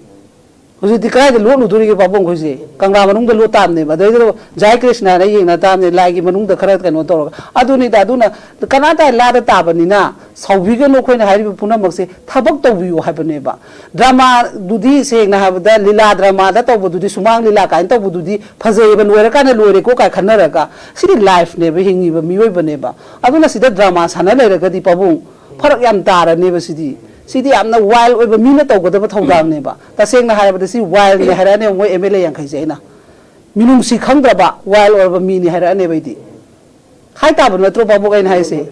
ꯍꯧꯖꯤꯛꯇꯤ ꯀꯗꯥꯏꯗ ꯂꯣꯠꯂꯨꯗꯣꯔꯤꯒꯦ ꯄꯥꯕꯨꯡ? ꯑꯩꯈꯣꯏꯁꯦ ꯀꯪꯂꯥ ꯃꯅꯨꯡꯗ ꯂꯣꯠ ꯇꯥꯕꯅꯦꯕ꯫ ꯑꯗꯩꯗ ꯖꯥꯏ ꯀ꯭ꯔꯤꯁꯅꯅ ꯌꯦꯡꯅ ꯇꯥꯕꯅꯦ, ꯂꯥꯏꯒꯤ ꯃꯅꯨꯡꯗ ꯈꯔ ꯀꯩꯅꯣ ꯇꯧꯔꯒ꯫ ꯑꯗꯨꯅꯤꯗ, ꯑꯗꯨꯅ ꯀꯅꯥ ꯇꯥꯏ ꯂꯥꯗ ꯇꯥꯕꯅꯤꯅ ꯁꯥꯎꯕꯤꯒꯅꯨ꯫ ꯑꯩꯈꯣꯏꯅ ꯍꯥꯏꯔꯤꯕ ꯄꯨꯝꯅꯃꯛꯁꯦ ꯊꯕꯛ ꯇꯧꯕꯤꯌꯨ ꯍꯥꯏꯕꯅꯦꯕ꯫ ꯗ꯭ꯔꯃꯥꯗꯨꯗꯤ ꯁꯦꯡꯅ ꯍꯥꯏꯕꯗ ꯂꯤꯂꯥ ꯗ꯭ꯔꯃꯥꯗ ꯇꯧꯕꯗꯨꯗꯤ, ꯁꯨꯃꯥꯡ ꯂꯤꯂꯥ ꯀꯥꯏꯅ ꯇꯧꯕꯗꯨꯗꯤ ꯐꯖꯩꯌꯦꯕ, ꯂꯣꯏꯔꯀꯥꯟꯗ ꯂꯣꯏꯔꯦꯀꯣ ꯀꯥꯏ ꯈꯟꯅꯔꯒ꯫ ꯁꯤꯗꯤ ꯂꯥꯏꯐꯅꯦꯕ, ꯍꯤꯡꯉꯤꯕ ꯃꯤꯑꯣꯏꯕꯅꯦꯕ꯫ ꯑꯗꯨꯅ ꯁꯤꯗ ꯗ꯭ꯔꯃꯥ ꯁꯥꯟꯅ ꯂꯩꯔꯒꯗꯤ ꯄꯥꯕꯨꯡ ꯐꯔꯛ ꯌꯥꯝ ꯇꯥꯔꯅꯦꯕ ꯁꯤꯗꯤ꯫ ꯁꯤꯗꯤ ꯌꯥꯝꯅ ꯋꯥꯏꯜ ꯑꯣꯏꯕ ꯃꯤꯅ ꯇꯧꯒꯗꯕ ꯊꯧꯗꯥꯡꯅꯦꯕ꯫ ꯇꯁꯦꯡꯅ ꯍꯥꯏꯔꯕꯗ ꯁꯤ ꯋꯥꯏꯜꯅꯦ ꯍꯥꯏꯔꯛꯑꯅꯦꯕ ꯃꯣꯏ ꯑꯦꯝ ꯑꯦꯜ ꯑꯦ ꯌꯥꯡꯈꯩꯁꯦ ꯑꯩꯅ꯫ ꯃꯤꯅꯨꯡꯁꯤ ꯈꯪꯗ꯭ꯔꯕ, ꯋꯥꯏꯜ ꯑꯣꯏꯔꯕ ꯃꯤꯅꯤ ꯍꯥꯏꯔꯛꯑꯅꯦꯕ ꯑꯩꯗꯤ꯫ ꯍꯥꯏ ꯇꯥꯕ ꯅꯠꯇ꯭ꯔꯣ ꯄꯥꯕꯨꯡ ꯑꯩꯅ ꯍꯥꯏꯁꯦ?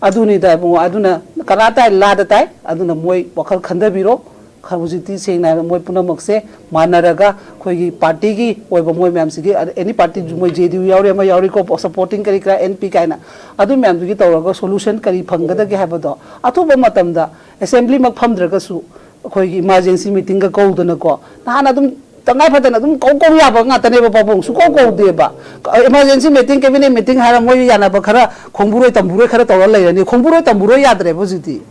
ꯑꯗꯨꯅꯤꯗ ꯏꯕꯨꯡꯉꯣ, ꯑꯗꯨꯅ ꯀꯅꯥ ꯇꯥꯏ? ꯂꯥꯗ ꯇꯥꯏ꯫ ꯑꯗꯨꯅ ꯃꯣꯏ ꯋꯥꯈꯜ ꯈꯟꯊꯕꯤꯔꯣ꯫ ꯈ-, ꯍꯧꯖꯤꯛꯇꯤ ꯁꯦꯡꯅ ꯍꯥꯏꯕ ꯃꯣꯏ ꯄꯨꯝꯅꯃꯛꯁꯦ ꯃꯥꯟꯅꯔꯒ ꯑꯩꯈꯣꯏꯒꯤ ꯄꯥꯔꯇꯤꯒꯤ ꯑꯣꯏꯕ ꯃꯣꯏ ꯃꯌꯥꯝꯁꯤꯒꯤ, ꯑꯦꯅꯤ ꯄꯥꯔꯇꯤ, ꯃꯣꯏ ꯖꯦ ꯗꯤ ꯌꯨ ꯌꯥꯎꯔꯤ, ꯑꯃ ꯌꯥꯎꯔꯤꯀꯣ, ꯁꯄꯣꯔꯇꯤꯡ ꯀꯔꯤ ꯀꯔꯥ, ꯑꯦꯟ ꯄꯤ ꯀꯥꯏꯅ, ꯑꯗꯨ ꯃꯌꯥꯝꯗꯨꯒꯤ ꯇꯧꯔꯒ ꯁꯣꯂꯨꯁꯟ ꯀꯔꯤ ꯐꯪꯒꯗꯒꯦ ꯍꯥꯏꯕꯗꯣ ꯑꯊꯨꯕ ꯃꯇꯝꯗ ꯑꯦꯁꯦꯝꯕ꯭ꯂꯤꯃꯛ ꯐꯝꯗ꯭ꯔꯒꯁꯨ ꯑꯩꯈꯣꯏꯒꯤ ꯏꯃꯥꯔꯖꯦꯟꯁꯤ ꯃꯤꯇꯤꯡꯒ ꯀꯧꯗꯅꯀꯣ, ꯅꯍꯥꯟ ꯑꯗꯨꯝ ꯇꯉꯥꯏ ꯐꯗꯅ ꯑꯗꯨꯝ ꯀꯧ ꯀꯧ ꯌꯥꯕ ꯉꯥꯛꯇꯅꯦꯕ ꯄꯥꯕꯨꯡ, ꯁꯨꯀꯧ ꯀꯧꯗꯦꯕ꯫ ꯏꯃꯥꯔꯖꯦꯟꯁꯤ ꯃꯤꯇꯤꯡ, ꯀꯦꯕꯤꯅꯦꯠ ꯃꯤꯇꯤꯡ ꯍꯥꯏꯔ ꯃꯣꯏ ꯌꯥꯅꯕ ꯈꯔ ꯈꯣꯡꯕꯨꯔꯣꯏ ꯇꯝꯕꯨꯔꯣꯏ ꯈꯔ ꯇꯧꯔ ꯂꯩꯔꯅꯤ꯫ ꯈꯣꯡꯕꯨꯔꯣꯏ ꯇꯝꯕꯨꯔꯣꯏ ꯌꯥꯗ꯭ꯔꯦꯕ ꯍꯧꯖꯤꯛꯇꯤ꯫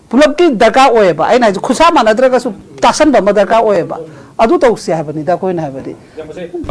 ꯄꯨꯂꯞꯀꯤ ꯗꯔꯀꯥꯔ ꯑꯣꯏꯌꯦꯕ꯫ ꯑꯩꯅ ꯍꯥꯏꯁꯦ ꯈꯨꯠꯁꯥ ꯃꯥꯟꯅꯗ꯭ꯔꯒꯁꯨ ꯇꯥꯁꯟꯕ ꯑꯃ ꯗꯔꯀꯥꯔ ꯑꯣꯏꯌꯦꯕ꯫ ꯑꯗꯨ ꯇꯧꯁꯦ ꯍꯥꯏꯕꯅꯤꯗ ꯑꯩꯈꯣꯏꯅ ꯍꯥꯏꯕꯗꯤ꯫